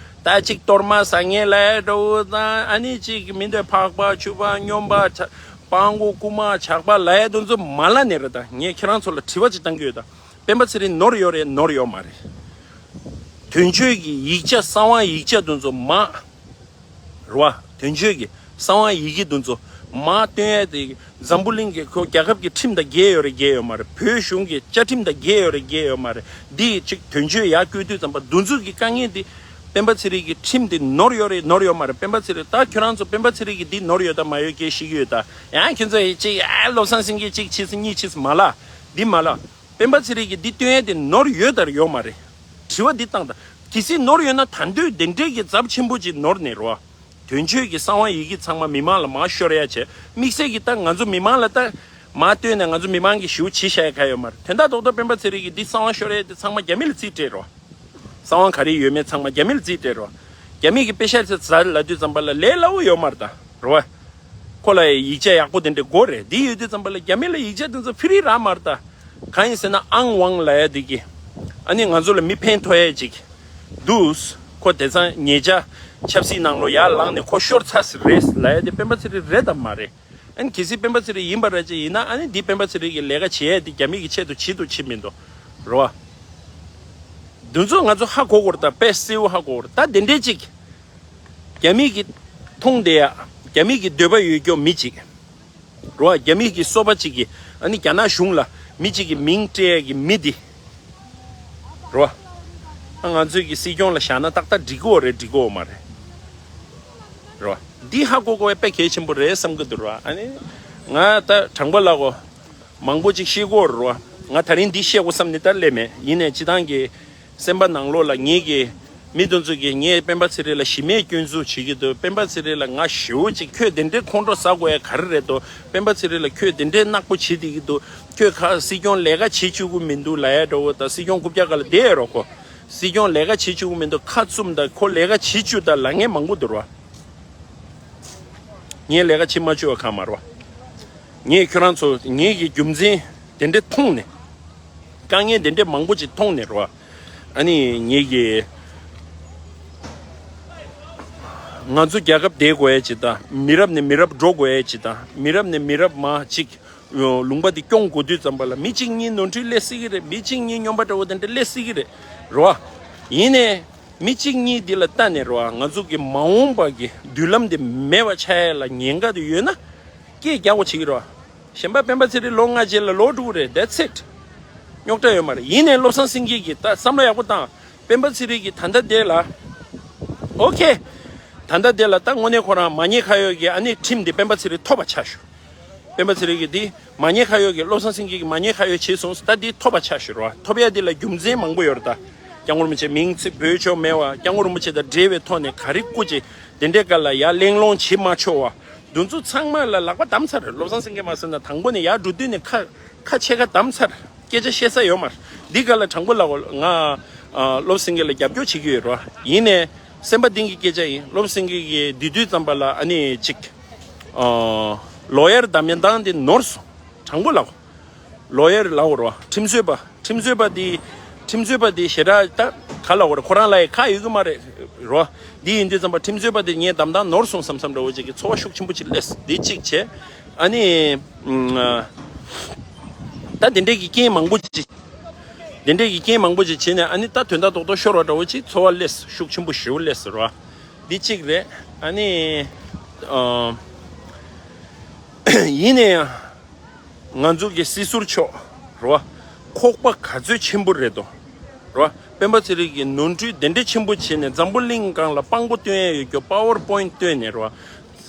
ད་ཅིག་གཏོར་མ་ཟ་མཁན་ལབ་ཡ་འདྲ་བོ་དང་། ཨ་ནི་ཅིག་མི་འདོད་ཕག་པ་ཕྱུ་པ་སྨྱོན་པ་ཇག་སྤྲང་པོ་རྐུན་མ་ཇག་པ་ལབ་ཡ་དེ་ཚོ་མ་ལབ་ནས་རེད། ད་ངས་ཁྱེད་རང་ཚོ་ལ་དྲི་བ་ཅིག་བཏང་གི་ཡོད་ད། སྤེན་པ་ཚེ་རིང་ནོར་ཡོད་རེད། ནོར་ཡོད་མ་རེད། དོན་གཅོད་ཀྱི་ཡིག་ཆ་གསང་བ་ཡིག་ཆ་དེ་ཚོ་མ། རེད་བ། དོན་གཅོད་ཀྱི་གསང་བ་ཡི་གེ་དེ་ཚོ་མར་སྟོན་ཡ་དེ་འཛམ་བུ་གླིང་གི་ཁོ་རྒྱལ་ཁབ་ཀྱི་ཁྲིམས་དང་འགལ་ཡོད་རེད། འགལ་ཡོད་མ་རེད། བོད་གཞུང་གི་བཅའ་ཁྲིམས་དང་འགལ་ཡོད་རེད། འགལ་ཡོད་མ་རེད། འདི་ཅིག་དོན་གཅོད་ཡར་བསྐོས་དུས་ཙམ་པ་འདི་ཚོ་གི་དཀའ་ངལ་འདི་སྤེན་པ་ཚེ་རིང་གི་ཁྲིམས་དེ་ནོར་ཡོད་རེད། ནོར་ཡོད་མ་རེད། སྤེན་པ་ཚེ་རིང་། ད་ཁྱོད་རང་ཚོ་སྤེན་པ་ཚེ་རིང་གི་འདི་ནོར་ཡོད་དང་མ་ཡོད་སྐད་ཤེས་ཀྱི་ཡོད་ད། ཡང་ཁྱོད་ཚོ་ཡི་ཅིག་ཨ་བློ་བཟང་སེང་གེ་གཅིག་བྱས་སོང་གཉིས་བྱས་སོང་མ་ལབ། འདི་མ་ལབ། སྤེན་པ་ཚེ་རིང་གིས་འདི་སྟོན་ཡས་དེ་ནོར་ཡོད་དང་ཡོད་མ་རེད། དྲི་བ་འདི་བཏང་དང་། གལ་སྲིད་ནོར་ཡོད་ན་ད་དུང་དེ་འདྲའི་གི་ཚབས་ཆེན་པོ་ཅིག་ནོར་ནས་རོ། དོན་གཅོད་ཀྱི་གསང་བ་ཡི་གེ་ཚང་མ་མི་མང་ལ་མར་ཤོར་ཡ་བྱས། དམིགས་བསལ་གྱི་ད་ང་ཚོ་མི་མང་ལ་ད་མར་སྟོན་ནས་ང་ཚོ་མི་མང་གིས་ཞེ་པོ་བྱས་བཞག་ཡ་གང་ཡོད་མ་རེད། དོན་དག་རྡོག་རྡོག་སྤེན་པ་ཚེ་རིང་གིས་འདི་གསང་བ་ཤོར་ཡ་དེ་ཚང་མ་རྒྱ་མི་ལ་རྩིས་སྤྲད་རོ། གསང་བ་ག་རེ་ཡོད་མེད་ཚང་མ་རྒྱ་མི་ལ་རྩིས་སྤྲད་རོ། རྒྱ་མི་གིས་དཔེ་ཤ་ཚ་ལབ་དུས་ཙམ་པ་ལ་ལས་སླ་བོ་ཡོད་མ་རེད་ད་རོ། ཁོ་ལ་ཡིག་ཆ་ཡག་པོ་དེ་འདྲ་དགོས་རེད། འདི་ཡོད་དུས་ཙམ་པ་ལ་རྒྱ་མི་ལ་ཡིག་ཆ་དེ་ཚོ་ཕི་རི་རག་མ་རེད་ད། གང་ཡིན་ཟེར་ན་ཨང་ཝང་ལབ་ཡ་དེ་གིས་ཨ་ནི་ང་ཚོ་ལ་མི་ཕན་ཐོགས་ཡ་ཅིག་འདུག་ཁོ་དེང་སང་ཉེ་ཆར་ཆབ་སྲིད་ནང་ལོགས་ཡར་ལངས་ནས་ཁོ་ཤོར་ཚར་ཟིན་རེད་ལབ་ཡ་དེ་སྤེན་པ་ཚེ་རིང་རེད་དམ་མ་རེད། ཨ་ནི་གལ་སྲིད་སྤེན་པ་ཚེ་རིང་ཡིན་པ་རེད་ཅེས་ཡིན་ན། ཨ་ནི་འདི་སྤེན་པ་ཚེ་རིང་གི་ལས་ཀ་བྱེད་ཡས་འདི་རྒྱ་མི་གི་ཆེད་དུ་བྱེད་འདུག་བྱེད་མི་འདུག་རེད་བ། འདི་ཚོ་ང་ཚོ་ཧ་གོ་དགོས་རེད་ད། དཔེ་གསལ་བོ་ཧ་གོ་དགོས་རེད་ད། དེ་འདྲས་ཅིག་རྒྱ་མི་གི་མཐོང་བསྡད་ཡ། རྒྱ་མི་གི་འདོད་པ་ཡོད་ཀྱོག་མི་ཅིག་རེད་བ། རྒྱ་མི་གི་སོ་པ་ཅིག་གིས་ཨ་ནི་རྒྱ་ནག་གཞུང་ལ་མི་ཅིག་གི་མིང་སྤྲད་ཡ་གི་མི་འདི་རེད་བ། ཨ་ང་ཚོའི་གི་སྲིད་སྐྱོང་ལ་བཞག་ན་ཏག་ཏག་འགྲིག་གི་ཡོད་རེད། འགྲིག་གི་ཡོད་མ་རེད། རེད་བ། འདི་ཧ་གོ་དགོས་པ་དཔེ་གལ་ཆེན་པོ་རེད་བསམ་གི་འདུག་རེད་བ། ཨ་ནི་ང་ད་དྲང་པོ་ལབ་གོ། མང་པོ་ཅིག་ཤེས་ཀྱི་ཡོད་རེད་བ། ང་ད་རིང་འདི་བཤད་དགོས་བསམ་ནས་ད་སླེབས་མེད། ཡིན་ནའི་སྤྱིར་བཏང་གི་སེམས་པ་ནང་ལོགས་ལ་ངེད་ཀྱི་མི་དེ་ཚོ་གིས་ངས་སྤེན་པ་ཚེ་རིང་ལ་གཞི་མེད་སྐྱོན་འཛུགས་བྱེད་ཀྱི་འདུག་སྤེན་པ་ཚེ་རིང་ལ་ང་ཞེ་པོ་ཅིག་ཁྱོད་དེ་འདྲའི་ཁོང་ཁྲོ་ཟ་དགོས་ཡ་ག་རེ་རེད་འདུག་སྤེན་པ་ཚེ་རིང་ལ་ཁྱོད་དེ་འདྲའི་ནག་པོ་བྱེད་བསྡད་ཀྱི་འདུག་ཁྱོད་ཁ་སྲིད་སྐྱོང་ལས་ཀ་བྱེད་བཅུག་གི་མི་འདུག་ལབ་ཡ་འདྲ་བོ་དང་། སྲིད་སྐྱོང་རྐུབ་བཀྱག་སྒང་ལ་བསྡད་ཡོད་རོགས་ཁོ། སྲིད་སྐྱོང་ལས་ཀ་བྱེད་བཅུག་གི་མི་འདུག་ཁ་བཙུམ་དང་། ཁོ་ལས་ཀ་བྱེད་བཅུག་དང་ལབ་མཁན་མང་པོ་འདུག་རེད་བ། ངས་ལས་ཀ་བྱེད་མ་བཅུག་པ་གང་མ་རེད་བ། ངས་ཁྱོད་རང་ཚོ་ངེད་ཀྱི་རྒྱུ་མཚན་དེ་འདྲ་མཐོང་ནས། དཀའ་ངལ་དེ་འདྲ་མང་པོ་ཅིག་མཐོང་ནས་རེད་བ། ཨ་ནི་ངེད་ཀྱི་ ང་ཚོ་རྒྱལ་ཁབ་བསྡད་དགོས་ཡས་ཅིག་དང་། མི་རབས་ནས་མི་རབས་འགྲོ་དགོས་ཡས་ཅིག་དང་། མི་རབས་ནས་མི་རབས་མ་ཅིག་ལུང་པ་འདི་སྐྱོང་དགོས་དུས་ཙམ་པ་ལ། མི་གཅིག་གཉིས་ནོར་འཁྲུལ་སླེབས་སྲིད་ཀྱི་རེད། མི་གཅིག་གཉིས་སྨྱོན་པ་འདྲ་བོ་དེ་འདྲ་སླེབས་སྲིད་ཀྱི་རེད། རེད་བ། ཡིན་ནའི་མི་གཅིག་གཉིས་འདི་ལ་ལྟ་ནས་རེད་བ། ང་ཚོ་གི་མ་འོངས་པ་གི་མདུན་ལམ་འདི་མེད་པ་ཆགས་ཡས་ལ་ཉེན་ཁ་དེ་ཡོད་ན། སྐད་རྒྱག་དགོས་བྱེད་ཀྱི་རེད་བ། གཞན་པ་སྤེན་པ་ཚེ་རིང་ལོ་ལྔ་རྗེས་ལ་ལོག་འགྲོ་གི་རེད། That's it། རྙོག་དྲ་ཡོད་མ་རེད། ཡིན་ནའི་བློ་བཟང་སེང་གེ་གིས་ད་བསམ་བློ་ཡག་པོ་བཏང་། སྤེན་པ་ཚེ་རིང་གིས་ད་ལྟ་དེ་ལ། ཨོ་ཁེ། ད་ལྟ་དེ་ལ་ད་དངོས་གནས་ཁོ་རང་མ་ཉེས་ཁ་གཡོག་གི་ཨ་ནི་ཁྲིམས་འདི་སྤེན་པ་ཚེ་རིང་ཐོབ་པ་ཆགས་ཞུ། སྤེན་པ་ཚེ་རིང་གིས་འདི་མ་ཉེས་ཁ་གཡོག་གི། བློ་བཟང་སེང་གེ་གིས་མ་ཉེས་ཁ་གཡོག་བྱས་སོང་། ད་འདི་ཐོབ་པ་ཆགས་ཞུ་རོ། ཐོབ་ཡ་འདི་ལ་རྒྱུ་མཚན་མང་པོ་ཡོད་རེད་ད། སྐྱབས་མགོན་རིན་པོ་ཆེ་མིང་ཚིག་འབོད་ཆོག་མེད་པ། སྐྱབས་མགོན་རིན་པོ་ཆེ་དང་འབྲེལ་བའི་ཐོག་ནས་ག་རེ་སྐུ་མཁྱེན་དེ་འདྲའི་སྐབས་ལ་ཡར་གླེང་སློང་བྱེད་མ་ཆོག་པ། འདི་ཚོ་ཚང་མ་ལ་ལག་པ་བསྡམས་ཚར། བློ་བཟང་སེང་གེ་མ་ཟེར་ན་དང་པོ་ནས་ཡར་འགྲོ་དུས་ནས་ཁ་ཁ་ཕྱེད་ཀ་བསྡམས་ཚར། སྐད་ཆ་བཤད་ས་ཡོད་མ་རེད། འདི་ག་ལ་དྲང་པོ་ལབ་དགོས། ང་ཨ་བློ་བཟང་སེང་གེ་ལ་རྒྱབ་སྐྱོར་བྱེད་ཀྱི་ཡོད་རེད་བ། ཡིན་ནའི་སེམས་པ་གཏིང་གི་སྐད་ཆ་ཡིན། བློ་བཟང་སེང་གེ་གིས་འདི་དུས་ཙམ་པ་ལ་ཨ་ནི་ཅིག་ཨ་ལོ་ཡར་བདམས་ཡ་སྟངས་འདི་ནོར་སོང་། དྲང་པོ་ལབ་དགོས། ལོ་ཡར་ལབ་དགོས་རེད་བ། ཁྲིམས་རྩོད་པ། ཁྲིམས་རྩོད་པ་འདི། ཁྲིམས་རྩོད་པ་འདི་ཞེ་དྲག་ད་ག་ལབ་དགོས་རེད། ཁོ་རང་ལ་ཡི་ཁ་ཡོད་གི་མ་རེད་རོ། འདི་ཡིན་དུས་ཙམ་པ་ཁྲིམས་རྩོད་པ་འདི་ངས་བདམས་སྟངས་ནོར་སོང་བསམ་བསམ་འདྲ་བོ་ཅིག་གི་ཚོར་བ་ཤུགས་ཆེན་པོ་ཅིག་སླེབས། འདི་གཅིག་བྱས། ཨ་ནི། ཨ། ད་དེ་འདྲའི་གི་རྐྱེན་མང་པོ་ཅིག་དེ་འདྲའི་གི་རྐྱེན་མང་པོ་ཅིག་བྱས་ནས་ཨ་ནི་ད་དོན་དག་རྡོག་རྡོག་ཤོར་བ་འདྲ་བོ་ཅིག་ཚོར་བ་སླེབས། ཤུགས་ཆེན་པོ་ཞེ་པོ་སླེབས་ཟེར་བ། འདི་གཅིག་རེད། ཨ་ནི། ཨ། ཡིན་ནའི་ཡང་། ང་ཚོ་གི་སྲིད་ཟུར་མཆོག་རེད་བ། ཁོག་པ་ག་ཚོད་ཆེན་པོ་རེད་དོ། རེད་བ། སྤེན་པ་ཚེ་རིང་གིས་ནོར་འཁྲུལ་དེ་འདྲ་ཆེན་པོ་བྱས་ནས་འཛམ་བུ་གླིང་སྒང་ལ་དཔང་པོ་སྟོན་ཡ་ཡོད་རྒྱུ་པ་ཝར་པོ་ཡིན་ཊི་སྟོན་ནས་རེད་བ།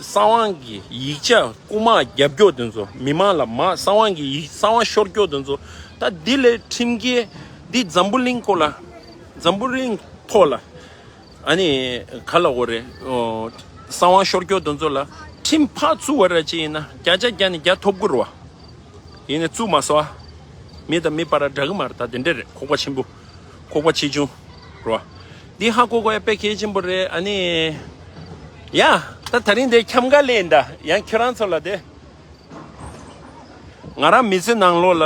གསང་བ་གི་ཡིག་ཆ་རྐུ་མ་རྒྱབ་སྐྱོར་དེ་ཚོ། མི་མང་ལ་མ་གསང་བ་གི་ཡིག་གསང་བ་ཤོར་སྐྱོར་དེ་ཚོ། ད་འདི་ལས་ཁྲིམས་འགལ་འདི་འཛམ་བུ་གླིང་སྐོར་ལ། འཛམ་བུ་གླིང་ཐོག་ལ། ཨ་ནི་ག་ལབ་དགོས་རེད། ཨོ། གསང་བ་ཤོར་སྐྱོར་དེ་ཚོ་ལ་ཁྲིམས་ཕར་བཙུགས་པ་ར་ཅིག་ཡིན་ན་བརྒྱ་ཆ་བརྒྱ་ནས་བརྒྱ་ཐོབ་ཀྱི་རེད་བ། ཡིན་ནའི་བཙུགས་མ་སོང་ཨ། མི་དང་མི་བར་འདྲ་གི་མ་རེད། ད་དེ་འདྲ་རེད། ཁོག་པ་ཆེན་པོ། ཁོག་པ་ཆེ་ཆུང་རེད་བ། འདི་ཧ་གོ་དགོས་ཡ་དཔེ་གལ་ཆེན་པོ་རེད། ཨ་ནི། ཡ། ད་དེ་རིང་འདི་འཁྱམ་ག་ལས་ཡིན་ད། ཡང་ཁྱོད་རང་ཚོ་ལ་དེ། ང་རང་མི་ཚེ་ནང་ལོགས་ལ་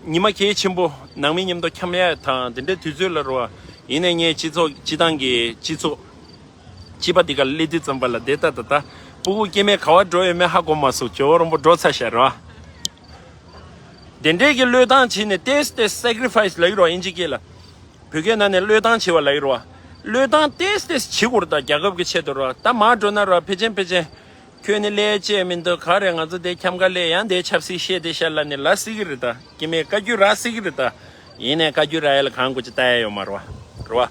ཉི་མ་གལ་ཆེན་པོ་ནང་མི་མཉམ་དུ་འཁྱམ་ཡ་དང་དེ་འདྲའི་དུས་ཚོད་ལ་རོ། ཡིན་ནའི་ངས་སྤྱི་ཚོགས་སྤྱི་བཏང་གི་སྤྱི་ཚོགས་སྤྱི་པ་འདི་ག་སླེབས་དུས་ཙམ་པ་ལ་བསྡད་ད་ད་ད་སྤུ་གུ་སྐྱེ་དམན་ག་བ་འགྲོ་ཡོད་མེད་ཧ་གོ་མ་སོང་། ཇོ་བོ་རིན་པོ་འགྲོ་ཚར་ཤག་རོ། དེ་འདྲའི་གི་བློས་བཏང་བྱས་ནས་ཏེས་ཏེས་སེག་རི་ཕ་ཡི་སི་ལབ་ཀྱི་རོ། ཨིན་ཇི་སྐད་ལ། བོད་སྐད་ནང་ནས་བློས་བཏང་བྱེད་པ་ལབ་ཀྱི་རོ། བློས་བཏང་ཏེས་ཏེས་བྱེད་དགོས་རེད་ད། རྒྱལ་ཁབ་ཀྱི་ཆེད་དུ་རོ། ད་མར་འགྲོ་ན་རོ་ཕལ་ཆེར་ཕལ་ཆེར། ཁྱོད་ནི་ལས་བྱེད་མི་འདུག་ག་རེ། ང་ཚོ་དེ་འཁྱམ་ག་ལས་ཡང་དེ་ཆབ་སྲིད་བཤད་དེ་ཤར་ལ་ནི་ལ་སྲིད་ཀྱི་རེད་ད། སྐྱེ་དམན་བཀའ་བཀྱོན་རག་སྲིད་ཀྱི་རེད་ད། ཡིན་ནའི་བཀའ་བཀྱོན་རག་ཡ་ལ་གང་དགོས་ཀྱི་ལྟ་ཡ་ཡོད་མ་རེད་བ། རེད་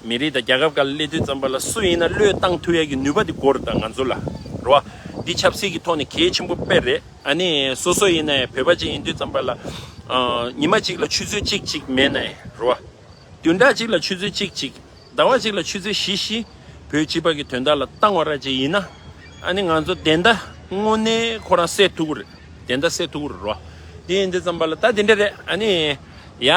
བ། མི་རིགས་དང་རྒྱལ་ཁབ་སྒང་ལ་སླེབས་དུས་ཙམ་པ་ལ་སུ་ཡིན་ན་བློས་བཏང་ཐུབ་ཡ་གི་ནུས་པ་དེ་དགོས་རེད་ད་ང་ཚོ་ལ། རེད་བ། འདི་ཆབ་སྲིད་ཀྱི་ཐོག་ནས་གལ་ཆེན་པོ་དཔེ་རེད། ཨ་ནི་སོ་སོ་ཡིན་ནའི་བོད་པ་ཅིག་ཡིན་དུས་ཙམ་པ་ལ། ཨ། ཉི་མ་གཅིག་ལ་ཆུ་ཚོད་གཅིག་གཅིག་མེད་ནའི། རེད་བ། བདུན་ཕྲག་གཅིག་ལ་ཆུ་ཚོད་གཅིག་གཅིག་ཟླ་བ་གཅིག་ལ་ཆུ་ཚོད་བཞི་བཞི། བོད་སྤྱི་པ་གི་དོན་དག་ལ་བཏང་བ་ར་ཅིག་ཡིན་ན། ཨ་ནི་ང་ཚོ་བདེན་མཐའ་དངོས་གནས་ཁོ་རང་སེལ་ཐུབ་ཀྱི་རེད། བདེན་མཐའ་སེལ་ཐུབ་ཀྱི་རེད་རོ། དེ་ཡིན་དུས་ཙམ་པ་ལ་ད་དེ་འདྲ་རེད། ཨ་ནི། ཡ།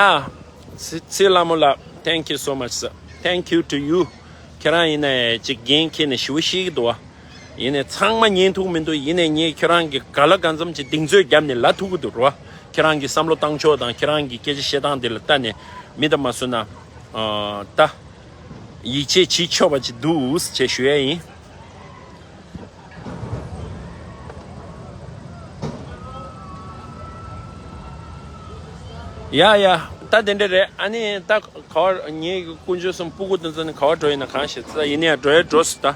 ཚེ་ཚེ་ལྷ་མོ་ལགས། Thank you so much, sir. Thank you to you. ཁྱེད་རང་ཡིན་ནའི་ཅིག་འགན་འཁྱེར་ནས་ཞེ་པོ་ཤེས་ཀྱི་འདུག་བ། ཡིན་ནའི་ཚང་མ་ཉན་ཐུབ་མི་འདུག་ཡིན་ནའི་ངས་ཁྱོད་རང་གི་ག་ལ་གང་འཚམ་ཅིག་གདེང་ཚོད་བརྒྱབ་ནས་ལབ་ཐུབ་ཀྱི་འདུག་རོ། ཁྱེད་རང་གི་བསམ་བློ་བཏང་ཕྱོགས་དང་ཁྱེད་རང་གི་སྐད་ཆ་བཤད་སྟངས་དེ་ལ་ལྟ་ནས་མི་དང་མ་བཟོ་ན། ཨ། ད། ཡིད་ཆེས་བྱེད་ཆོག་པ་ཅིག་འདུག་ཅེས་ཞུ་ཡ་ཡིན། ཡ་ཡ། ད་དེ་འདྲ་རེད། ཨ་ནི་ད་ག་བར་ངའི་དཀོན་མཆོག་གསུམ་སྤུ་གུ་དེ་ཚོ་ནི་ག་བར་འགྲོ་ཡིན་ན་གང་ཤེས། ད་ཡིན་ན་ཡང་འགྲོ་ཡ་འགྲོ་སྲིད་ད།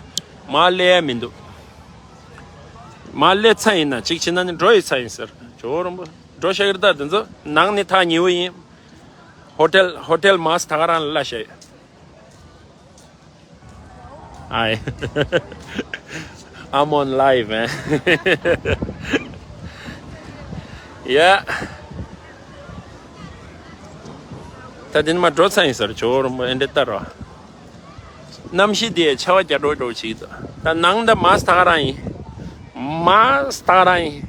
མར་སླེབས་ཡ་མི་འདུག་མར་སླེབས་ཚར་ཡིན་ན་གཅིག་བྱས་ན་ནི་འགྲོ་ཡི་ཚར་ཡིན་ཟེར། ཇོ་བོ་རིན་པོ་འགྲོ་ཤག་གི་རེད་ད། དེ་ཚོ་ནང་ནི་ཐག་ཉེ་བོ་ཡིན། ཧོ་ཊེལ་ཧོ་ཊེལ་མར་ད་ག་རང་ལ་བཞག་ཡོད། Hi. I'm on live, man. Yeah. ད་དེ་ནི་མར་འགྲོ་ཚར་ཡིན་ཟེར། ཇོ་བོ་རིན་པོ་ཨེ་འདྲ་ལྟ་རོགས། གནམ་གཤིས་དེ་ཆར་པ་རྒྱག་འགྲོ་འགྲོ་བྱེད་ཀྱི་འདུག་ད་ནང་ད་མར་ད་ག་རང་ཡིན། མར་ད་ག་རང་ཡིན།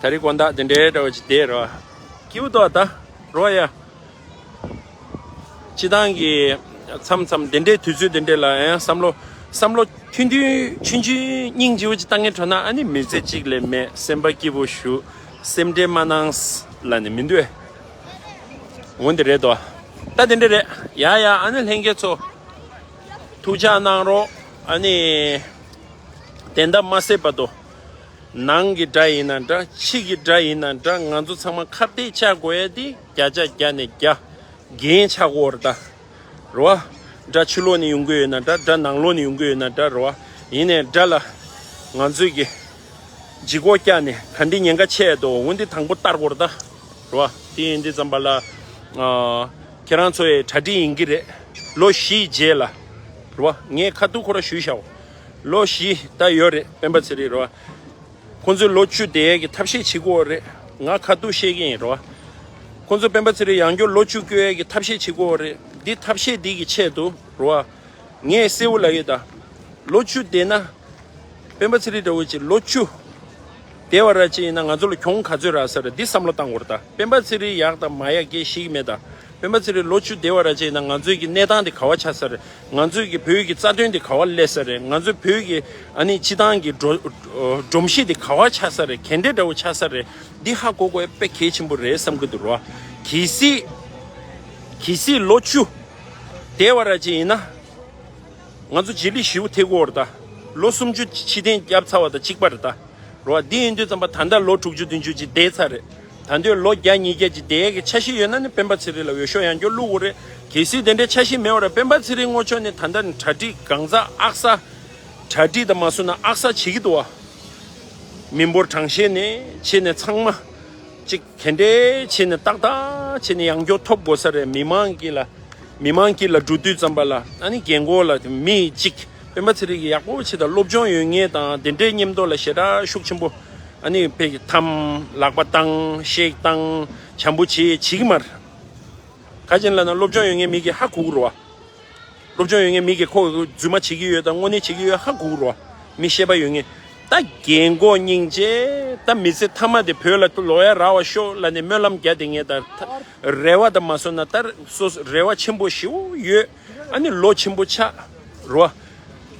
ད་རེས་དགོང་དག་དེ་འདྲའི་འདྲ་བོ་ཅིག་བསྡད་རོགས། སྐྱིད་པོ་འདུག་ད། རོགས་ཡ། སྤྱི་བཏང་གི་མཚམས་མཚམས་དེ་འདྲའི་དུས་ཚོད་དེ་འདྲའི་ལ་ཡང་བསམ་བློ་བསམ་བློ་ཐུང་ཐུང་ཆུང་ཆུང་སྙིང་རྗེ་བོ་ཅིག་བཏང་ངེ་འགྲོ་ན། ཨ་ནི་མི་ཚེ་གཅིག་ལས་མེད། སེམས་པ་སྐྱིད་པོ་བཞུགས། སེམས་ཁྲལ་མ་གནང་ལབ་ནི་མི་འདུག་ཨེ། འོ་འདི་རེད་དོ། ད་དེ་འདྲ་རེད། ཡ་ཡ། ཨ་ནི་ལྷན་རྒྱས་ཚོ་ཐུགས་ཅག་གནང་རོགས། ཨ་ནི་དེ་འདྲ་མ་ཟད་པ་དོ། ནང་གི་དགྲ་ཡིན་ན་འདྲ། ཕྱི་གི་དགྲ་ཡིན་ན་འདྲ། ང་ཚོ་ཚང་མ་ཁ་གཏད་བཅག་དགོས་ཡ་དེ་བརྒྱ་ཆ་བརྒྱ་ནས་བརྒྱ་འགན་ཆགས་ཀྱི་ཡོད་རེད་ད། རེད་བ། དགྲ་ཕྱི་ལོགས་ནས་ཡོང་གི་ཡོད་ན་འདྲ། དགྲ་ནང་ལོགས་ནས་ཡོང་གི་ཡོད་ན་འདྲ། རེད་བ། ཡིན་ནའི་དགྲ་ལ་ང་ཚོས་ཀྱི་ལྗིད་ཁོག་བཀྱགས་ནས་ག་འདྲ་ཉེན་ཁ་ཆེ་འདུག་འོ་འདི་དང་པོ་བལྟ་དགོས་རེད་ད། རེད་བ། དེ་ཡིན་དུས་ཙམ་པ་ལ། ཨ། ཁྱེད་རང་ཚོ་ཡི་གྲ་སྒྲིག་ཡིན་གྱི་རེད། ལོ་བཞིའི་རྗེས་ལ། རེད་བ། ངས་ཁ་ཐུག་ཁོ་རང་ཞུས་ཤག་ལོ་བཞི་ད་ཡོད་རེད། སྤེན་པ་ཚེ་རིང་རེད་བ། ཁོང་ཚོས་ལོ་བཅུ་བསྡད་ཡས་ཀྱི་ཐབས་ཤེས་བྱེད་ཀྱི་ཡོད་རེད། ང་ཁ་ཐུག་བཤད་ཀྱི་ཡིན། རེད་བ། ཁོང་ཚོས་སྤེན་པ་ཚེ་རིང་ཡང་བསྐྱར་ལོ་བཅུ་བསྐྱོད་ཡས་ཀྱི་ཐབས་ཤེས་བྱེད་ཀྱི་ཡོད་རེད། འདི་ཐབས་ཤེས་འདི་གི་ཆེད་དུ། རེད་བ། ངས་གསལ་བོ་ལབ་ཡོད་ད། ལོ་བཅུ་བསྡད་ན། སྤེན་པ་ཚེ་རིང་འདྲ་བོ་ཅིག་ལོ་བཅུ་བསྡད་པ་ར་ཅིག་ཡིན་ན་ང་ཚོ་ལ་གྱོང་ག་ཚོད་རག་ས་རེད། འདི་བསམ་བློ་བཏང་དགོས་རེད་ད། སྤེན་པ་ཚེ་རིང་ཡག་དང་མ་ཡག་སྐད་ཤེས་ཀྱི་མེད་ད། སྤེན་པ་ཚེ་རིང་ལོ་བཅུ་བསྡད་པ་ར་ཅིག་ཡིན་ན་ང་ཚོའི་གི་གནས་སྟངས་དེ་ག་བ་ཆགས་ས་རེད། ང་ཚོའི་གི་བོད་ཀྱི་རྩ་དོན་དེ་ག་བ་སླེབས་ས་རེད། ང་ཚོའི་བོད་ཀྱི་ཨ་ནི་སྤྱི་བཏང་གི་སྒྲོམ་གཞི་དེ་ག་བ་ཆགས་ས་རེད། ག་འདྲ་འདྲ་བོ་ཆགས་ས་རེད། འདི་ཧ་གོ་དགོས་དཔེ་གལ་ཆེན་པོ་རེད་བསམ་གྱི་འདུག་རོ། གལ་སྲིད། གལ་སྲིད་ལོ་བཅུ་བསྡད་པ་ར་ཅིག་ཡིན་ན། ང་ཚོ་རྗེས་ལུས་ཞེ་པོ་ཐེབས་ཀྱི་ཡོད་རེད་ད། ལོ་སུམ་ཅུ་ཕྱིར་འཐེན་བརྒྱབ་ཚར་བ་དང་གཅིག་པ་རེད་ད། རེད་བ། འདི་ཡིན་དུས་ཙམ་པ་ད་ལྟ་ལོ་དྲུག་ཅུ་བདུན་ཅུ་ཅིག་བསྡད་ཚར་རེད། ད་དུང་ལོ་བརྒྱ་ཉིས་བརྒྱ་ཅིག་བསྡད་ཡས་ཀྱི་འཆར་གཞི་ཡོད་ན་ནི་སྤེན་པ་ཚེ་རིང་ལ་འོས་ཤོག་ཡང་བསྐྱར་བླུག་དགོས་རེད། གལ་སྲིད་དེ་འདྲའི་འཆར་གཞི་མེད་པ་རེད། སྤེན་པ་ཚེ་རིང་ངོ་ཕྱོགས་ནས་ད་ལྟ་ནི་གྲ་སྒྲིག་གང་ཚ་ཨག་ཚ། གྲ་སྒྲིག་དང་མ་སོང་ན་ཨག་ཚ་བྱེད་ཀྱི་འདུག་བ། མི་འབོར་གྲངས་བཤེར་ནས་བྱས་ནས་ཚང་མ་གཅིག་ག་འདྲས་བྱས་ནས་ཏག་ཏག་བྱས་ནས་ཡང་བསྐྱར་ཐོབ་དགོས་ས་རེད། མི་མང་གི་ལ། མི་མང་གི་ལ་འགྲོ་དུས་ཙམ་པ་ལ་ཨ་ནི་རྒན་གོག་ལ་མི་གཅིག་སྤེན་པ་ཚེ་རིང་གི་ཡག་པོ་བྱེད་དང་སློབ་སྦྱོང་ཡོད་མཁན་དང་དེ་འདྲའི་མཉམ་དུ་ལ་ཞེ་དྲག་ཤུགས་ཆེན་པོ་ཨ་ནི་ཕ་གི་འཐམ་ལག་པ་བཏང་གཤེགས་བཏང་བྱམས་པོ་བྱེད་བྱེད་ཀྱི་མ་རེད། ག་ཅན་ལ་ན་སློབ་སྦྱོང་ཡོད་མཁན་མི་གི་ཧ་གོ་གི་རེད་བ། སློབ་སྦྱོང་ཡོད་མཁན་མི་གིས་ཁོ་རྫུན་མ་བྱེད་ཀྱི་ཡོད་དང་དངོས་གནས་བྱེད་ཀྱི་ཡོད་ཧ་གོ་གི་རེད་བ། མི་ཤེས་པ་ཡོད་མཁན། ད་རྒན་གོག་སྙིང་རྗེ་ད་མི་ཚེ་མཐའ་མ་དེ་བོད་ལ་ལོག་ཡ་རག་པ་ཤོག་ལབ་ནས་སྨོན་ལམ་རྒྱག་བསྡད་མཁན་ད། རེ་བ་དང་མ་སོང་ན་ད་སོ་སོ་རེ་བ་ཆེན་པོ་ཞེ་པོ་ཡོད། ཨ་ནི་ལོ་ཆེན་པོ་ཆགས་རེད་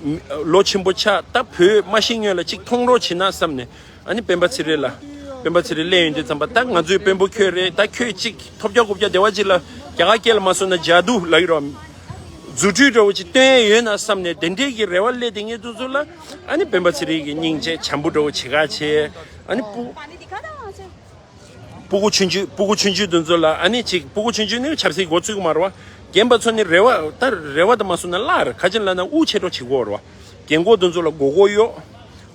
བ། ལོ་ཆེན་པོ་ཆགས་ད་བོད་མ་ཤི་སྔོན་ལ་གཅིག་མཐོང་རོགས་བྱེད་ན་བསམ་ནས། ཨ་ནི་སྤེན་པ་ཚེ་རིང་ལ། སྤེན་པ་ཚེ་རིང་སླེབས་ཡོང་དུས་ཙམ་པ་ད་ང་ཚོའི་དཔོན་པོ་ཁྱོད་རེད། ད་ཁྱོད་གཅིག་ཐོབ་རྒྱག་རྐུབ་རྒྱག་སྡེ་བ་གཅིག་ལ་རྒྱ་གར་སྐད་ལ་མ་སོང་ན་ཇ་དུ་ལབ་ཀྱི་རོ། རྫུ་འཕྲུལ་འདྲ་བོ་ཅིག་སྟོན་ཡས་ཡོད་ན་བསམ་ནས་དེ་འདྲའི་གི་རེ་བ་སླེབས་བསྡད་མཁན་དེ་ཚོ་ལ། ཨ་ནི་སྤེན་པ་ཚེ་རིང་གི་སྙིང་རྗེ་བྱམས་པོ་འདྲ་བོ་བྱེད་ག་བྱེད། ཨ་ནི་སྤུ། སྤུ་གུ་ཆུང་ཆུང་སྤུ་གུ་ཆུང་ཆུང་དེ་ཚོ་ལ་ཨ་ནི་ཅིག་སྤུ་གུ་ཆུང་ཆུང་ནི་ཆབ་སྲིད་འགོ་ཚུགས་ཀྱི་མ་རེད་བ། རྒན་པ་ཚོ་ནི་རེ་བ་ད་རེ་བ་དང་མ་སོང་ན་བརླག་རེད། ག་ཅན་ལབ་ན་དབུགས་ཆད་འགྲོ་བྱེད་ཀྱི་ཡོད་རེད་བ། རྒན་གོག་དེ་ཚོ་ལ་མགོ་སྐོར་གཡོག་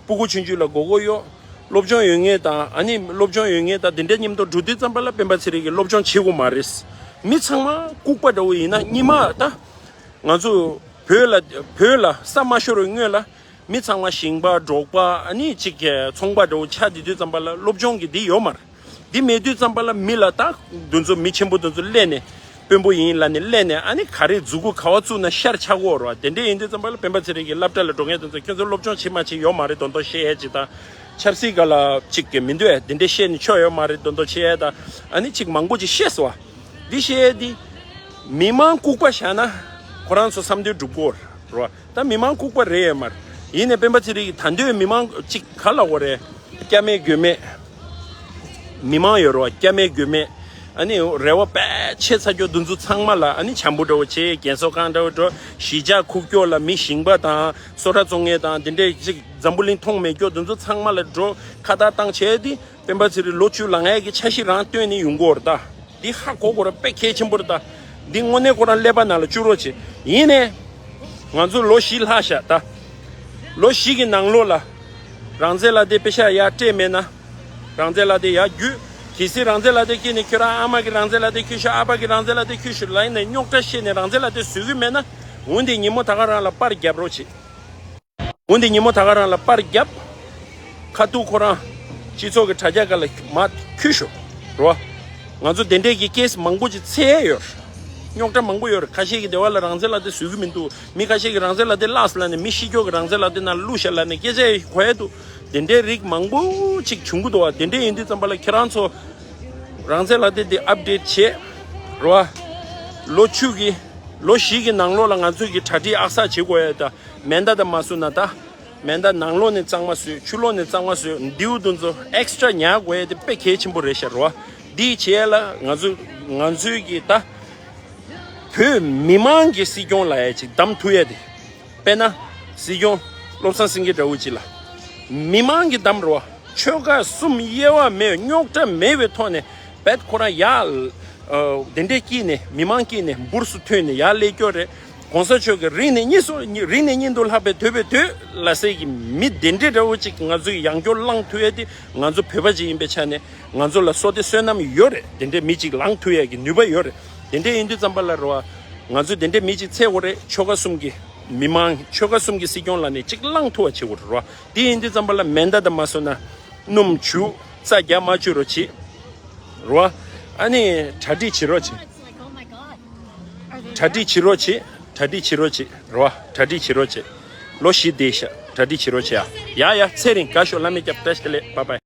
སྤུ་གུ་ཆུང་ཆུང་ལ་མགོ་སྐོར་གཡོག་སློབ་སྦྱོང་ཡོད་མཁན་དང་ཨ་ནི་སློབ་སྦྱོང་ཡོད་མཁན་དང་དེ་འདྲའི་མཉམ་དུ་འགྲོ་དུས་ཙམ་པ་ལ་སྤེན་པ་ཚེ་རིང་གིས་སློབ་སྦྱོང་བྱེད་དགོས་མ་རེད། མི་ཚང་མ་ལྐུགས་པ་འདྲ་བོ་ཡིན་ན་སྙིང་མ་ད། ང་ཚོ་བོད་ལ་བོད་ལ་ས་མ་ཤོར་བའི་སྔོན་ལ། མི་ཚང་མ་ཞིང་པ་འབྲོག་པ་ཨ་ནི་གཅིག་ཚོང་པ་འདྲ་བོ་ཆགས་བསྡད་དུས་ཙམ་པ་ལ་སློབ་སྦྱོང་གི་འདི་ཡོད་མ་རེད། འདི་མེད་དུས་ཙམ་པ་ལ་མི་ལ་ད་འདི་ཚོ་མི་ཆེན་པོ་འདི་ཚོ་སླེབས་ནས་དཔོན་པོ་ཡིན་ལབ་ནས་སླེབས་ནས་ཨ་ནི་ག་རེ་མཛུ་གུ་ག་བ་བཙུགས་ན་ཤར་ཆགས་ཀྱི་ཡོད་རེད་བ། དེ་འདྲ་ཡིན་དུས་ཙམ་པ་ལ་སྤེན་པ་ཚེ་རིང་གི་སློབ་གྲྭ་ལ་འགྲོ་མཁན་དེ་ཚོ་ཁྱོད་ཚོ་སློབ་སྦྱོང་བྱེད་མ་བྱེད་ཡོད་མ་རེད་མདོག་མདོག་བཤད་ཡས་ཅིག་དང་། ཆབ་སྲིད་སྒང་ལ་གཅིག་གི་མི་འདུག་ཨེ། དེ་འདྲ་བཤད་ནས་ཆོ་ཡོད་མ་རེད་མདོག་མདོག་བཤད་ཡས་དང་། ཨ་ནི་གཅིག་མང་པོ་ཅིག་བཤད་སོང་བ། འདི་བཤད་ཡས་འདི། མི་མང་ལྐུགས་པ་བཞག་ན་ཁོ་རང་ཚོ་བསམ་དོན་འགྲུབ་ཀྱི་ཡོད་རེད་བ། ད་མི་མང་ལྐུགས་པ་རེད་ཡོད་མ་རེད། ཡིན་ནའི་སྤེན་པ་ཚེ་རིང་གིས་ད་འདོད་མི་མང་གཅིག་ག་ལབ་དགོས་རེད། སྐྱབས་མེད་མགོན་མེད། མི་མང་ཡོད་རེད་བ། སྐྱབས་མེད་མགོན་མེད། ཨ་ནི་རེ་བ་དཔེ་ཆེ་ཚ་རྒྱུ་འདི་ཚོ་ཚང་མ་ལ་ཨ་ནི་བྱམས་པོ་འདྲ་བོ་བྱེད། རྒན་གསོ་ཁང་འདྲ་བོ་འགྲོ། གཞིས་ཆགས་ཁུག་ཀྱོག་ལ་མི་ཞིང་པ་དང་སོ་ཊ་བཙོང་མཁན་དང་དེ་འདྲས་ཅིག་འཛམ་བུ་གླིང་མཐོང་མེད་ཀྱོག་འདི་ཚོ་ཚང་མ་ལ་འགྲོ་ཁ་བརྡ་བཏང་བྱས་ཏེ་སྤེན་པ་ཚེ་རིང་ལོ་བཅུ་ལང་ཡས་ཀྱི་འཆར་གཞི་རང་བཏོན་ནས་ཡོང་གི་ཡོད་རེད་ད། འདི་ཧ་གོ་དགོས་རེད། དཔེ་གལ་ཆེན་པོ་རེད་ད། འདི་དངོས་གནས་ཁོ་རང་ཀླད་པ་ནང་ལ་བཅུག་རོགས་བྱེད། ཡིན་ནའི། ང་ཚོ་ལོ་བཞི་ལྷག་བཞག་ད། ལོ་བཞི་གི་ནང་ལོགས་ལ། རང་བཙན་ལ་དེ་པེ་ཤ་ཡར་སྤྲད་མེད་ན། རང་བཙན་ལ་དེ་ཡར་བརྒྱུད། གལ་སྲིད་རང་བཙན་ལ་དེ་སྐྱེས་ནས་ཁྱོད་རང་ཨ་མ་གི་རང་བཙན་ལ་དེ་ཁྱོད་ཤོག་ཨ་ཕ་གི་རང་བཙན་ལ་དེ་ཁྱོད་ཤོག་ལབ་ནས་རྙོག་དྲ་བཤད་ནས་རང་བཙན་ལ་དེ་བཟོ་གི་མེད་ན། འོན་ཏེ་ཉིན་མོ་ད་ག་རང་ལ་པར་རྒྱབ་རོགས་བྱེད། འོན་ཏེ་ཉིན་མོ་ད་ག་རང་ལ་པར་རྒྱབ། ཁ་ཐུག་ཁོ་རང་། སྤྱི་ཚོགས་ཀྱི་དྲ་རྒྱ་སྒང་ལ་མར་འཁྱུད་ཤོག་རོ། ང་ཚོ་དེ་འདྲས་ཀྱི་ཀེ་སི་མང་པོ་ཅིག་འཚོལ་ཡས་ཡོད། རྙོག་དྲ་མང་པོ་ཡོད་རེད། ཁ་ཤས་ཀྱིས་སྡེ་བ་ལ་རང་བཙན་ལག་དེབ་བཟོ་གི་མི་འདུག་མི་ཁ་ཤས་ཀྱིས་རང་བཙན་ལག་དེབ་བརླགས་སོང་ལབ་ནས་མི་ཤི་ཀྱོག་གི་རང་བཙན་ལག་དེབ་ནང་བླུགས་ཤག་ལབ་ནས་སྐད་ཆ་གོ་ཡས་འདུག་དེ་འདྲའི་རིགས་མང་པོ་ཅིག་བྱུང་གི་འདུག་བ། དེ་འདྲས་ཡིན་དུས་ཙམ་པ་ལ་ཁྱེད་རང་ཚོ་རང་བཙན་ལག་དེབ་དེ་ཨབ་ཌེཊ་བྱེད་རོ། ལོ་བཅུ་གི་ལོ་བཞི་གི་ནང་ལོགས་ལ་ང་ཚོས་ཀྱི་གྲ་སྒྲིག་ཨག་ཚག་བྱེད་དགོས་ཡས་ད། མེ་མདའ་དང་མ་བཟུང་ན་ད། མེ་མདའ་ནང་ལོགས་ནས་གཙང་མ་བཟོས། ཕྱི་ལོགས་ནས་གཙང་མ་བཟོས། མདེའུ་དེ་ཚོ་ཨེག་སི་ཊྲ་ཉར་དགོས་ཡས་དེ་དཔེ་གལ་ཆེན་པོ་རེད་ཤག་རོ། འདི་བྱས་ལ་ང་ཚོ་ང་ཚོའི་གི་ད་བོད་མི་མང་གི་སྲིད་སྐྱོང་ལབ་ཡས་ཅིག་བདམས་ཐུབ་ཡས་དེ། དཔེར་ན་ སྲིད་སྐྱོང་བློ་བཟང་སེང་གེ་འདྲ་བོ་ཅིག་ལ། མི་མང་གི་གདམ་རོ། ཆོལ་ཁ་གསུམ་དབྱེ་བ་མེད་རྙོག་དྲ་མེད་པའི་ཐོག་ནས་བེད་ཁོ་རང་ཡ། ཨ། དེ་འདྲས་སྐྱིད་ནས་མི་མང་སྐྱིད་ནས་འབུར་སུ་ཐོན་ནས་ཡར་སླེབས་ཀྱོག་རེད། གོང་ས་མཆོག་གིས་རིང་ནས་སྙིང་སུ་རིང་ནས་སྙིང་དུ་ལྷག་པའི་དོད་པའི་དོད་ལ་སེ་གི་མི་དེ་འདྲས་འདྲ་བོ་ཅིག་ང་ཚོ་ཡང་སྐྱོར་བླངས་ཐུབ་ཡ་དེ་ང་ཚོ་བོད་པ་ཅིག་ཡིན་པའི་ཆ་ནས་ང་ཚོ་ལ་བསོད་བདེ་བསོད་ནམས་ཡོད་རེད། དེ་འདྲས་མི་ཅིག་ལངས་ཐུབ་ཡ་གི་ནུས་པ་ཡོད་རེད། དེ་འདྲས་ཡིན་དུས་ཙམ་པ་ལ་རེད་བ། ང་ཚོས་དེ་འདྲས་མི་ཅིག་འཚོལ་དགོས་རེད། ཆོལ་ཁ་གསུམ་གི་མི་མང་ཆོལ་ཁ་གསུམ་གི་སྲིད་སྐྱོང་ལ་ནས་ཅིག་བླངས་ཐུབ་པ་བྱེད་དགོས་རེད་བ། དེ་ཡིན་དུས་ཙམ་པ་ལ་མེ་མདའ་དང་མ་སོང་ན་སྣུམ་བྱུག་རྩྭ་རྒྱག་མ་བཅུག་རོགས་བྱེད། རེད་བ། ཨ་ནི་གྲ་སྒྲིག་བྱེད་རོགས་བྱེད། གྲ་སྒྲིག་བྱེད་རོགས་བྱེད། གྲ་སྒྲིག་བྱེད་རོགས་བྱེད། རེད་བ། གྲ་སྒྲིག་བྱེད་རོགས་བྱེད། ལོ་བཞི་བསྡད་ཤག་གྲ་སྒྲིག་བྱེད་རོགས་བྱེད་ཨ། ཡ་ཡ་ཚེ་རིང་དགའ་ཤོག་བླ་མས་སྐྱབས་བཀྲ་ཤིས་བདེ་ལེགས། བཱའི་བཱའི།